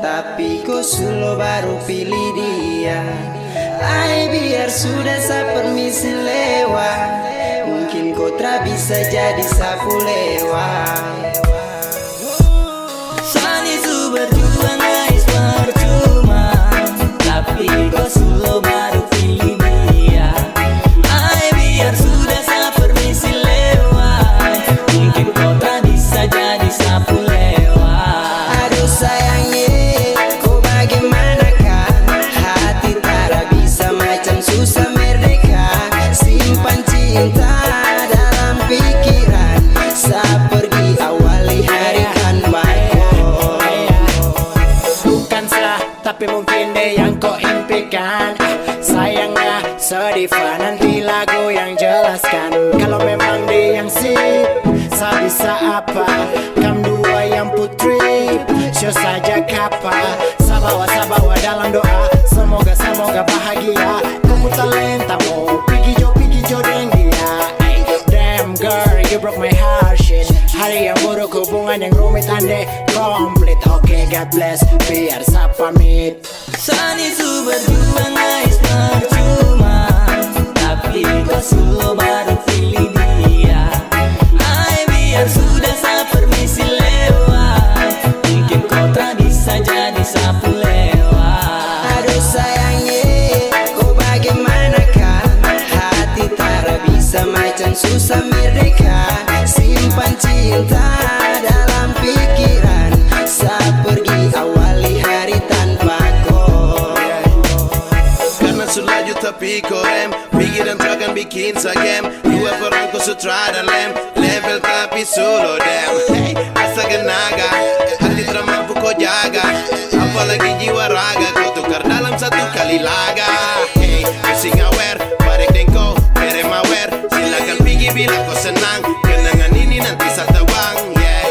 tapi ko su lo baru pilih dia. Ai biar sudah sa permisi lewat, mungkin ko tra bisa jadi sapu lewat. Sani su berjuang ais percuma, tapi ko su lo baru pilih dia. Ai biar sudah sa permisi lewat, mungkin ko tra bisa jadi sapu lewat. Aduh sayang ye, ko bagimana ka? Hati tara bisa macam susah merdeka. Simpan cinta dalam pikiran, sa pergi awali hari tanpa ko. Bukan sa, tapi mungkin de yang ko impikan. Sayangnya, sedih fa nanti lagu yang jelaskan. Kalau memang de yang sip, sa bisa apa? Kam dua yang putri, show saja kapa. Sa bawa, sa bawa dalam doa. Semoga, semoga bahagia. Ko pung talenta mo pigi jo, pigi jo deng dia. Damn girl, you broke my heart, shit. Hari yang buruk, hubungan yang rumit, ande komplit. Oke, God bless, biar sa pamit. Sani su berjuang ais percuma, tapi ko su lo baru pilih dia. Ai biar sudah sa permisi lewat, mungkin ko tra bisa jadi sapu lewat. Aduh sayang ye, ko bagimana ka? Hati tara bisa macam susah merdeka. Simpan cinta dalam pikiran, sa pergi awali hari tanpa ko. Karna su laju tapi ko rem, pigi dan trakan bikin sa game. Dua perangko su tra da lem, level tapi su lo dem. Hey, astaga naga, hati tra mampu ko jaga. Apalagi jiwa raga, ko tukar dalam satu kali laga. Hey, pusing aware, parek deng ko, bere mawer. Silakan pigi bila ko senang, kenangan ini nanti sa tebang, yeah.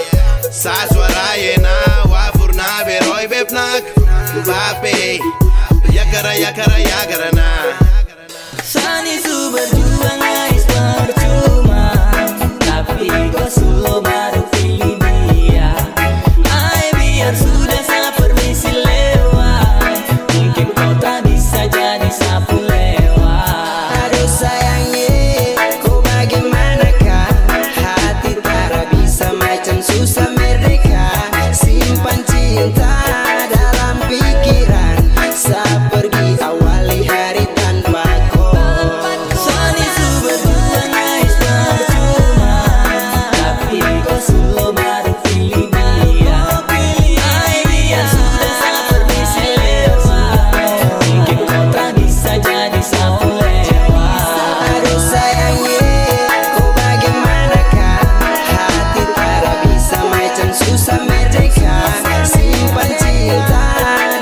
Sa suara yena, wafur na beroi bepnak, bape, yakara, yakara, yakara na. Sani su berjuang ais percuma, tapi ko su lo baru pilih dia. Ai biar sudah sa permisi lewat, mungkin ko tra bisa jadi sapu lewat. Aduh sayang ye, ko bagimana ka? Hati tara bisa macam susah merdeka. Simpan cinta dalam pikiran, sa pergi awali hari tanpa ko. Sani su berjuang ais percuma, tapi ko su lo baru pilih dia. Ai dia sudah sa permisi lewat, mungkin ko tra bisa jadi sapu lewat. Aduh sayang ye, ko bagimana ka? Hati tara bisa macam susah merdeka. Simpan cinta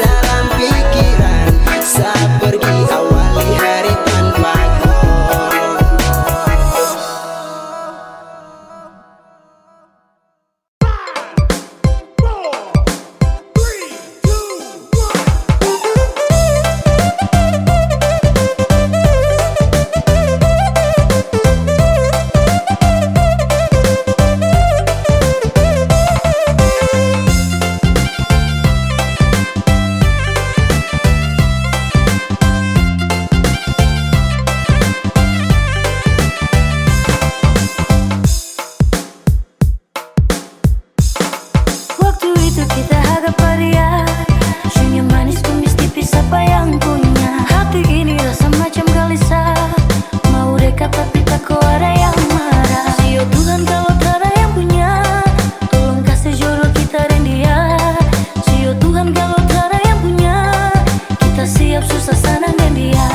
dalam pikiran, sa pergi awali hari tanpa ko. Waktu itu kita hadap pa dia, senyum manis, kumis tipis, sapa yang punya? Hati ini rasa macam galisa, mau dekat tapi tako ada yang marah. Sio Tuhan, kalo tarada yang punya, tolong kase jodoh kita deng dia. Sio Tuhan, kalo tarada yang punya, kita siap susah sanang deng dia.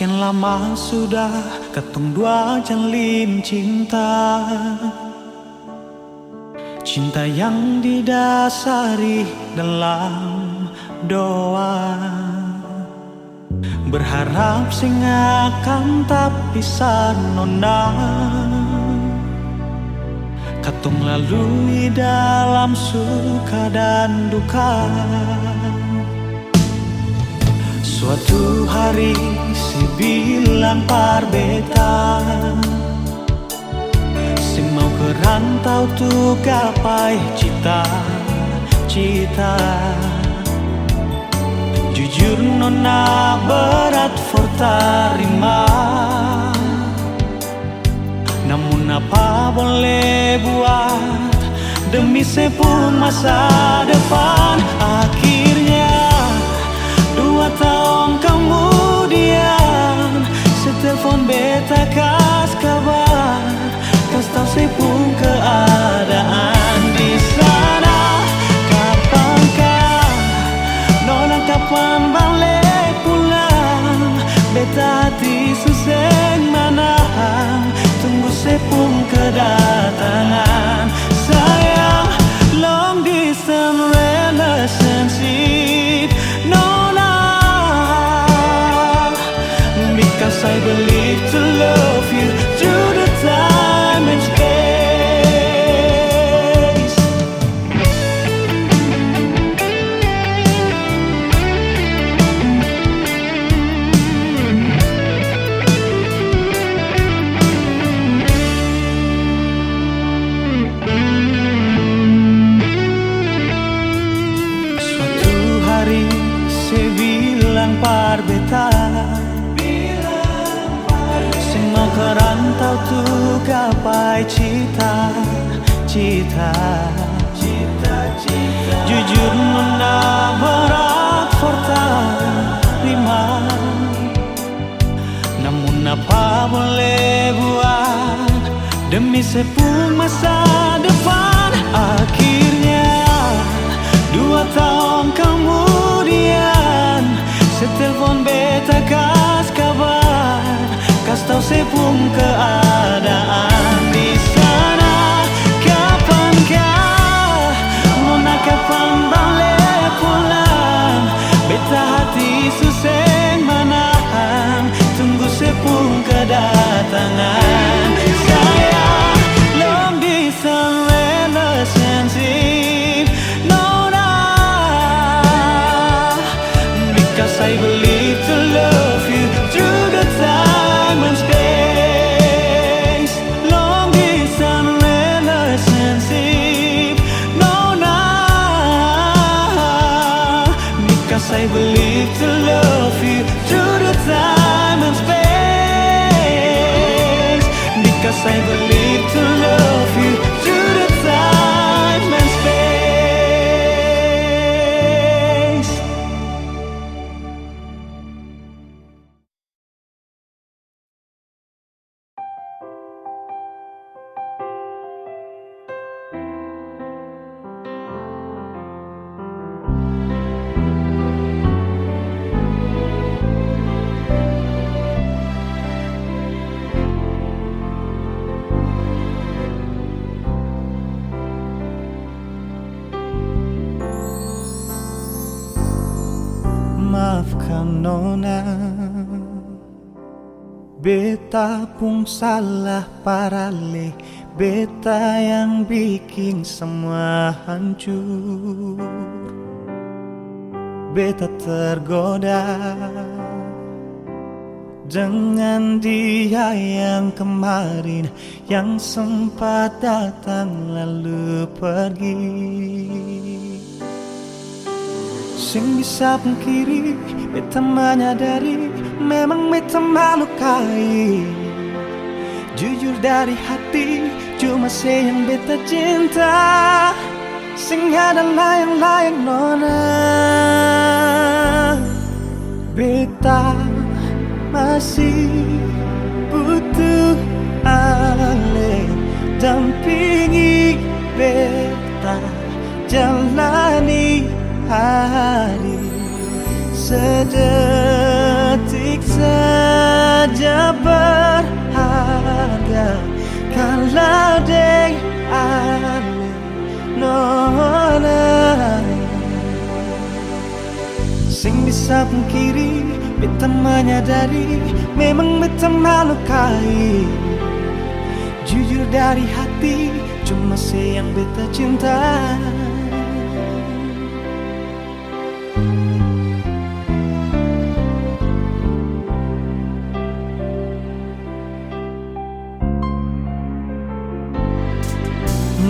Sekian lama sudah katong dua jalin cinta, cinta yang didasari dalam doa. Berharap seng akan tapisah nona, katong lalui dalam suka dan duka. Suatu hari se bilang par beta, seng mau ke rantau tu gapai cita-cita. Jujur nona berat for tarima, namun apa boleh buat demi se pung masa depan. Akhirnya dua tahun kemudian, se telfon beta kas kabar, kas tau se pung keadaan di sana. Kapankah nona, kapan bale pulang? Beta hati su seng manahan, tunggu se pung kedatangan. Sayang, long distance relationship, nona. Because I believe to love you through the time and space. Suatu hari se bilang par beta, seng mau ka rantau tu gapai cita-cita. Jujur nona berat for tarima. Namun apa boleh buat demi se pung masa depan. Akhirnya dua tahun kemudian, se telfon beta kas kabar, kas tau se pung keadaan di sana. Kapankah nona, kapan bale pulang? Beta hati su seng manahan, tunggu se pung kedatangan. Sayang, long distance relationship, nona. Because I believe to love you through the time and space. Long distance relationship, nona. Because I believe to love you through the time and space. Because I believe to love you through the time and space. Maafkan nona, beta pung salah parale, beta yang biking samua hancur. Beta tergoda dengan dia yang kemarin, yang sempat datang lalu pergi. Seng bisa pungkiri, beta manyadari, memang beta malukai. Jujur dari hati, cuma se yang beta cinta. Seng ada layang-layang, nona. Beta masih butuh ale dampingi beta jalani hari sedetik saja. Ja berharga kalau deng ale nona. Seng bisa pungkiri, beta manyadari, memang beta malukai. Jujur dari hati, cuma se yang beta cinta.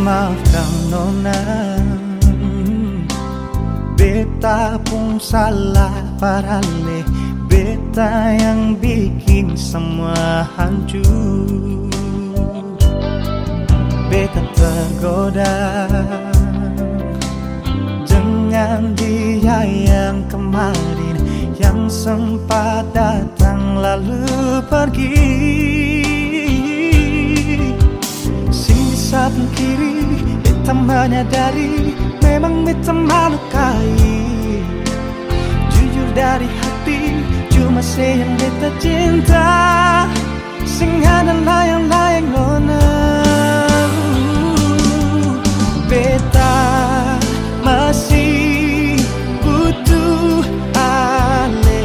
Maafkan nona, beta pung salah parale, beta yang biking samua hancur. Beta tergoda dengan dia yang kemarin, yang sempat datang lalu pergi. Seng bisa pungkiri, beta manyadari, memang beta malukai. Jujur dari hati, cuma se yang beta cinta. Seng ada layang-layang nona. Beta masih butuh ale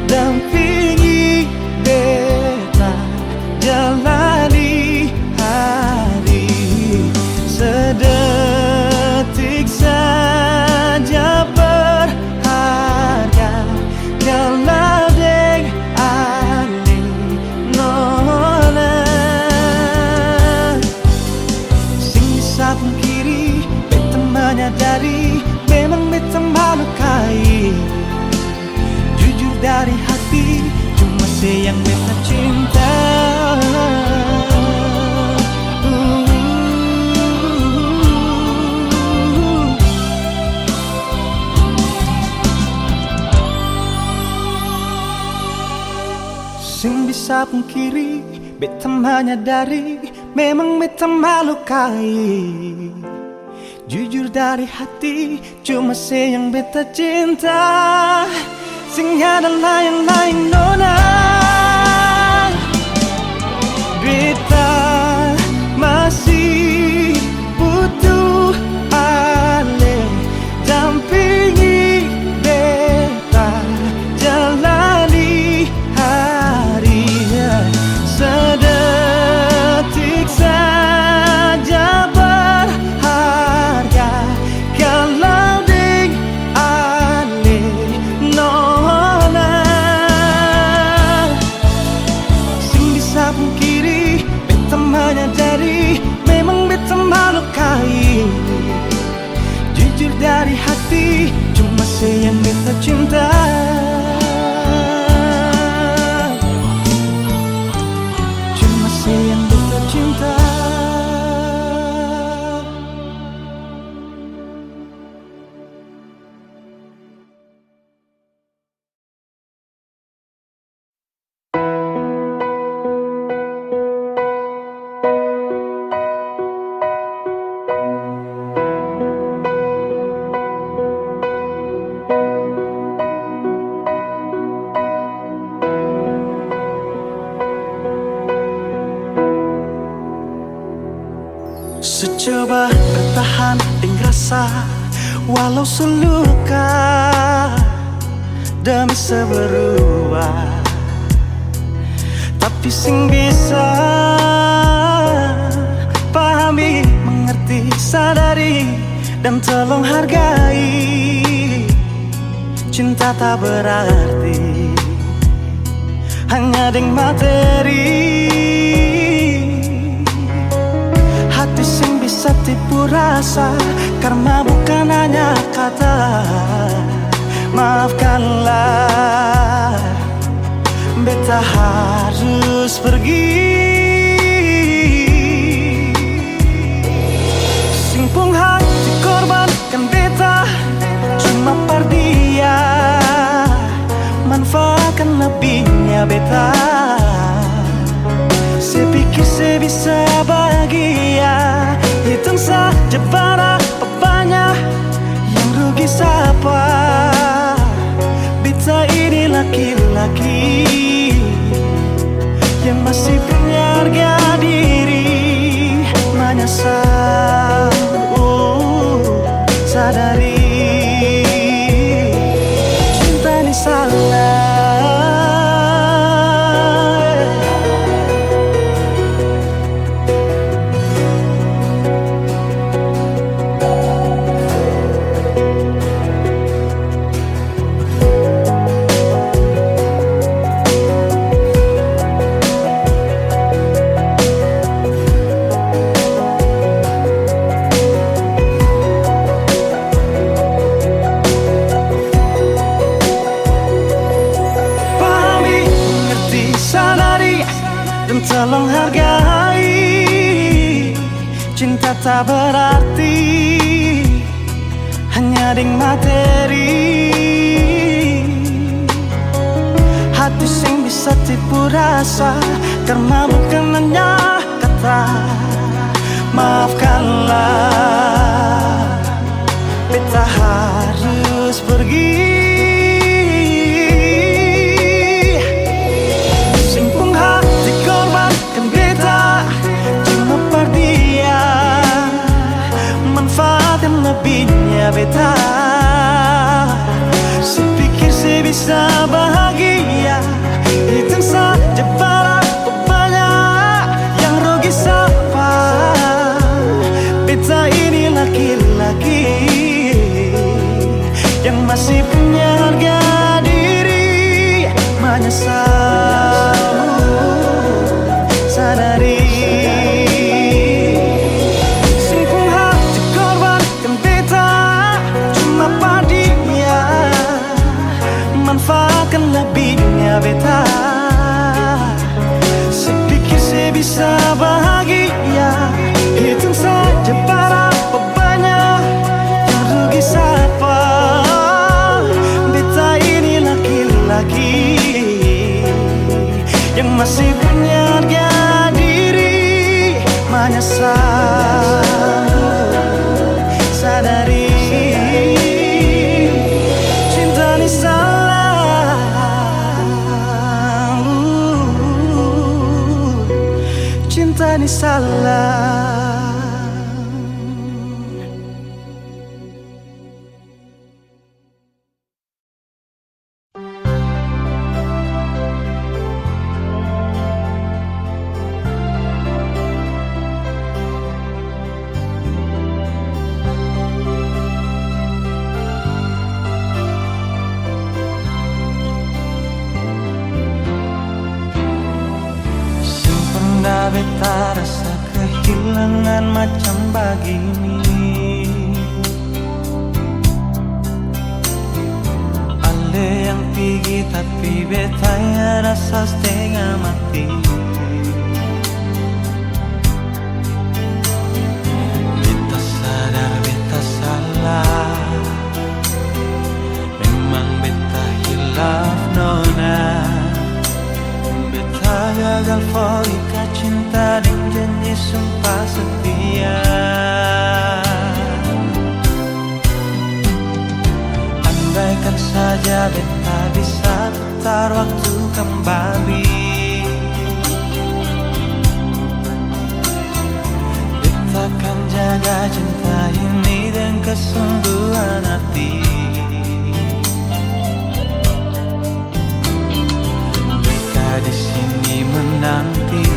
dampingi beta jalani hari sedetik saja berharga kalau deng ale nona. Seng bisa pungkiri, beta manyadari, memang beta malukai. Jujur dari hati, cuma se yang beta cinta. Seng bisa pungkiri, beta manyadari, memang beta malukai. Jujur dari hati, cuma se yang beta cinta. Seng ada laeng-laeng nona. Beta masih butuh ale dampingi beta jalani hari sedetik saja berharga kalau deng ale nona. Seng bisa pungkiri, beta manyadari, memang beta malukai. Jujur dari hati, cuma se yang beta cinta. Cuma se yang beta cinta. Su coba bertahan deng rasa, walau su luka demi su berubah, tapi seng bisa pahami, mengerti, sadari, dan tolong hargai. Cinta tak berarti hanya deng materi. Hati seng bisa tipu rasa, karma bukan hanya kata. Maafkanlah, beta harus pergi. Seng pung hati korban kan beta cuma par dia, manfaatkan lebihnya beta. Se pikir se bisa bahagia, hitung saja barapa banya yang rugi sapa. Beta ini laki-laki. Uh, sadari cinta ni salah. Pahami, mengerti, sadari, dan tolong hargai. Cinta tak berarti hanya deng materi. Hati seng bisa tipu rasa, karna bukan hanya kata maafkanlah. Beta harus pergi. Seng pung hati korbankan beta cuma par dia, manfaatkan lebihnya beta. Se pikir se bisa bahagia, hitung saja bara banya yang rugi sapa. Beta ini laki-laki yang masih punya harga diri, menyesal sadari. Seng pung hati korbankan beta cuma pa dia, manfaatkan lebihnya beta. Se pikir se bisa bahagia, hitung saja bara banya yang rugi sapa. Beta ini laki-laki yang masih punya harga diri, menyesal sadari cinta ni salah. Cinta ni salah. Seng pernah beta rasa kehilangan macam bagini. Ale yang pigi, tapi beta yang rasa stenga mati. Beta sadar beta salah. Memang beta hilaf nona, beta gagal fo ika cinta deng janji sumpah setia. Andaikan saja beta bisa putar waktu kembali, beta akan jaga cinta ini deng kesungguhan hati. Beta di sini menanti,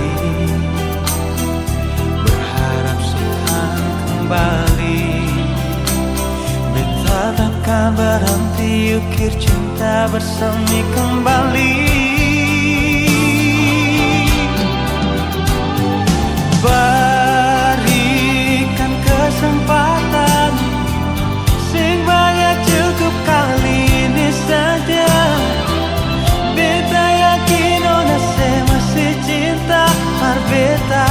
berharap su kan kembali. Beta takkan berhenti ukir cinta bersemi kembali. Berikan kesempatan, seng banya cukup kali ini saja. Beta yakin nona se masih cinta par beta.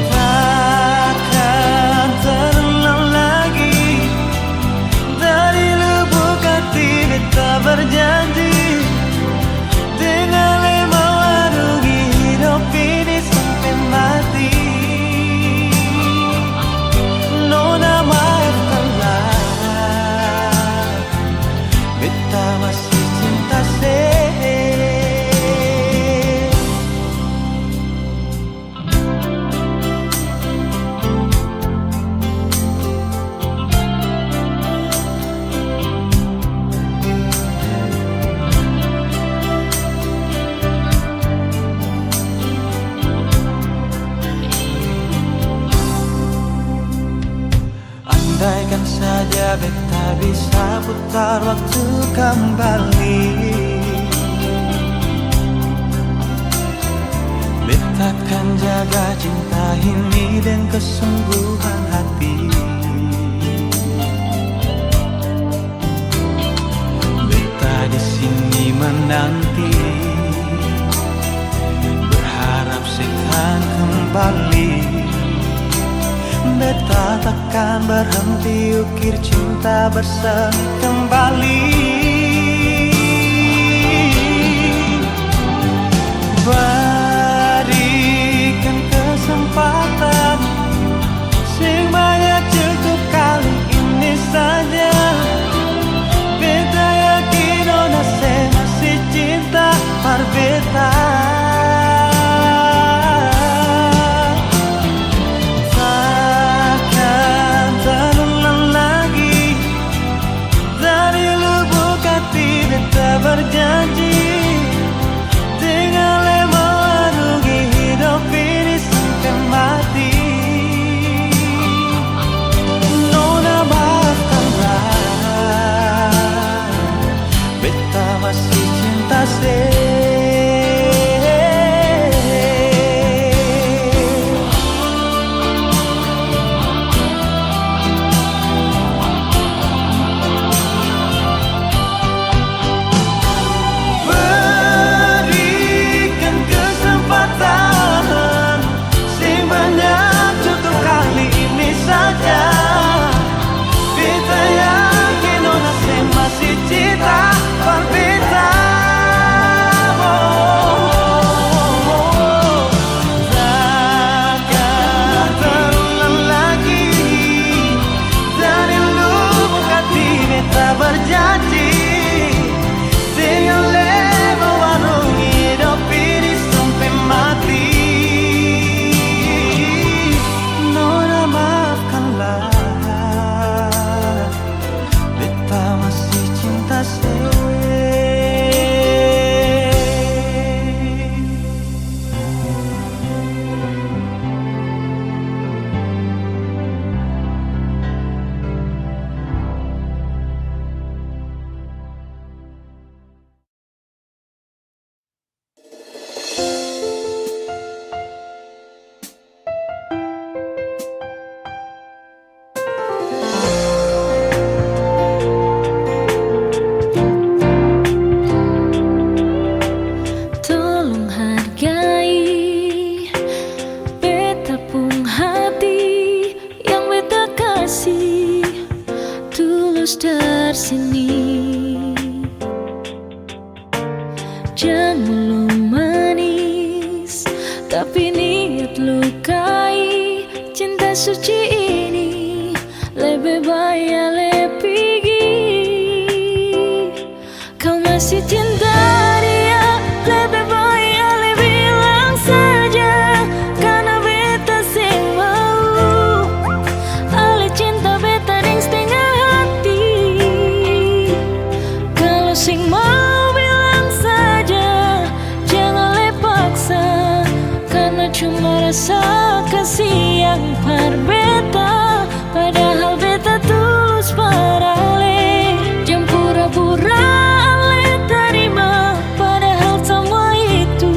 Takkan terulang lagi dari lubuk Beta bisa putar waktu kembali. Beta kan jaga cinta ini deng kesungguhan hati. Beta di sini menanti, berharap se kan kembali. Beta takkan berhenti ukir cinta bersemi kembali. Berikan kesempatan seng banyak, cukup kali ini saja. Beta yakin nona se masih cinta par beta. Takkan terulang lagi. Dari lubuk hati beta berjanji, deng ale mo renungi hidop ini sampe mati. Nona maafkanlah, beta masih cinta se. Berikan kesempatan seng banyak, cukup kali ini saja. Beta yakin nona se masih cinta par beta. Oh, oh, oh, oh. Takkan terulang lagi. Dari lubuk hati beta berjanji, deng ale mo renungi hidop ini sampe mati. Nona maafkanlah, beta masih cinta se. Tolong hargai beta pung hati yang beta kasi tulus dari sini. Jang mulut manis, tapi niat lukai cinta suci ini. Lebe bae ale pigi. Kau masih cinta dia, lebe bae ale bilang saja, karna beta seng mau. Ale cinta beta deng stenga hati. Kalo seng mau bilang saja, jang ale paksa, karna cuma rasa kasiang par beta, padahal beta tulus par ale. Jang pura-pura ale tarima, padahal samua itu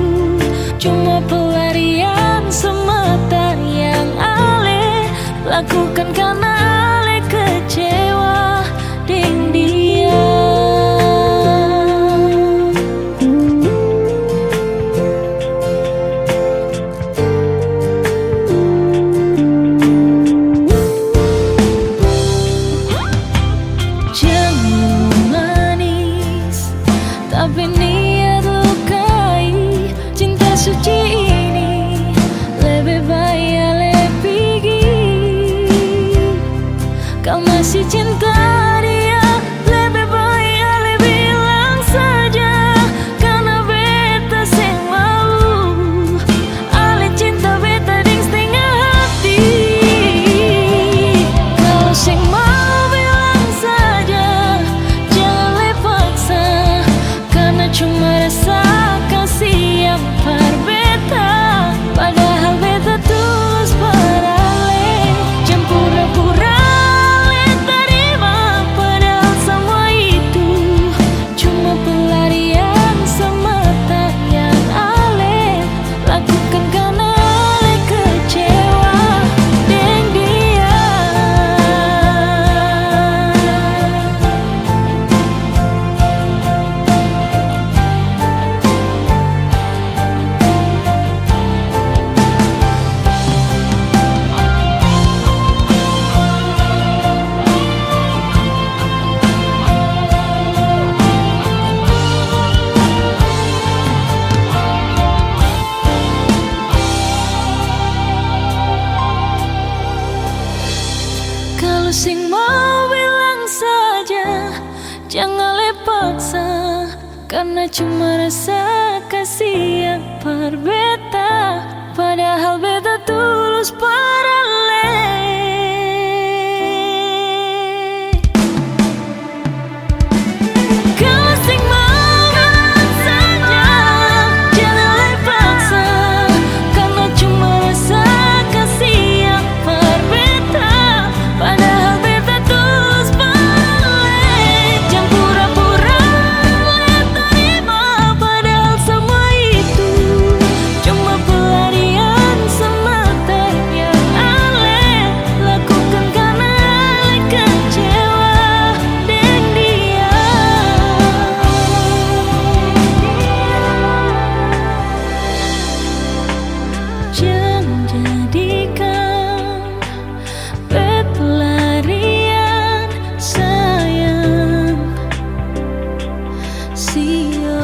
cuma pelarian semata yang ale lakukan karna ale kecewa deng dia. Jang manis, tapi niat lukai cinta suci ini. Lebe bae ale pigi. Kau masih cinta dia, lebe bae ale bilang saja, karna beta seng mau. Ale cinta beta deng stenga hati. Kalo seng mau bilang saja, jang ale paksa, karna cuma rasa kasiang par beta, padahal beta tulus par ale. Jang pura-pura ale tarima, Jang ale paksa, karna cuma rasa kasiang par beta, padahal beta tulus par ale. Kalo seng mau, bilang saja, jang ale paksa, karna cuma rasa kasiang par beta. Padahal beta tulus bale, jang pura-pura ale tarima. Padahal samua itu cuma pelarian semata yang ale lakukan karna ale kecewa deng dia. Jang jadikan Pelarian sayang, sio.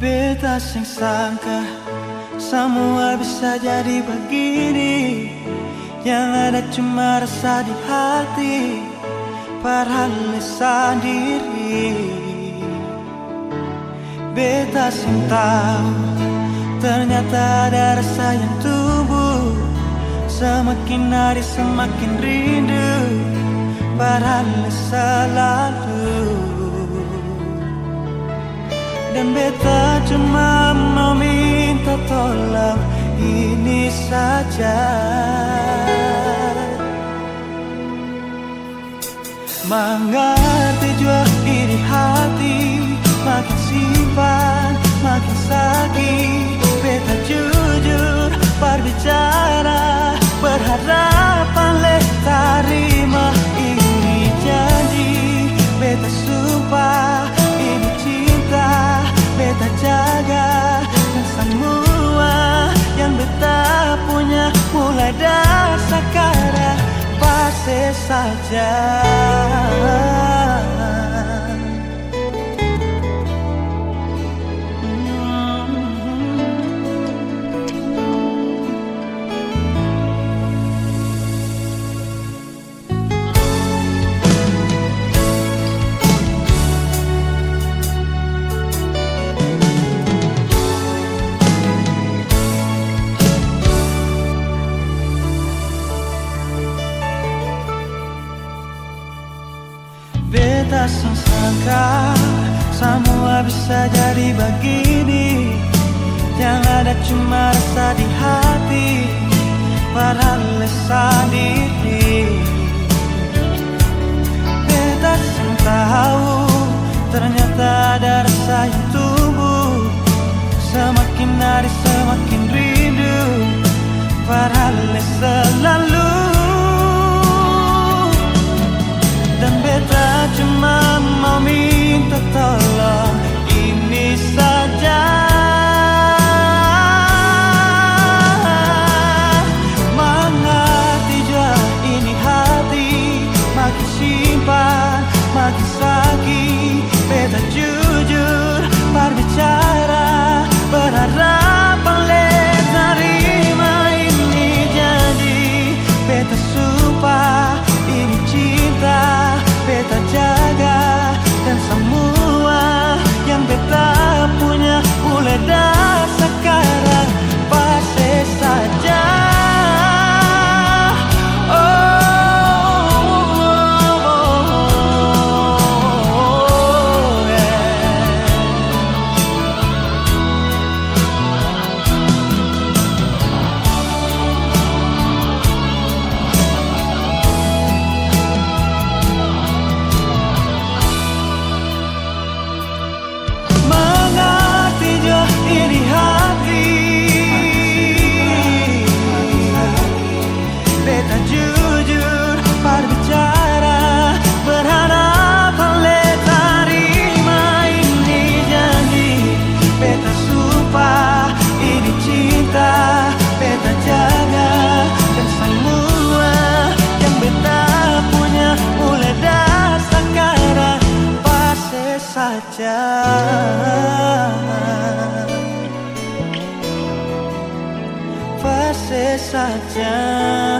Beta seng sangka samua bisa jadi bagini. Yang ada cuma rasa di hati, padahal sandiri. Beta seng tau, ternyata ada rasa yang tumbuh. Semakin hari semakin rindu, padahal selalu. Dan beta cuma mau minta tolong ini saja. Mangarti jua ini hati, makin simpan, makin saki. Beta jujur, par bicara, berharap ale tarima ini janji. Beta sumpah, ini cinta beta jaga, dan samua yang beta punya mulai dari sakarang pasti saja. Beta seng sangka samua bisa jadi bagini. Yang ada cuma rasa di hati, padahal sandiri. Beta seng tau, ternyata ada rasa yang tumbuh. Semakin hari semakin rindu, padahal selalu. Dan beta cuma mau minta tolong ini saja. Mangarti jua ini hati, makin simpan, makin saki. Beta jujur, par bicara, berharap ale tarima ini Fase saja.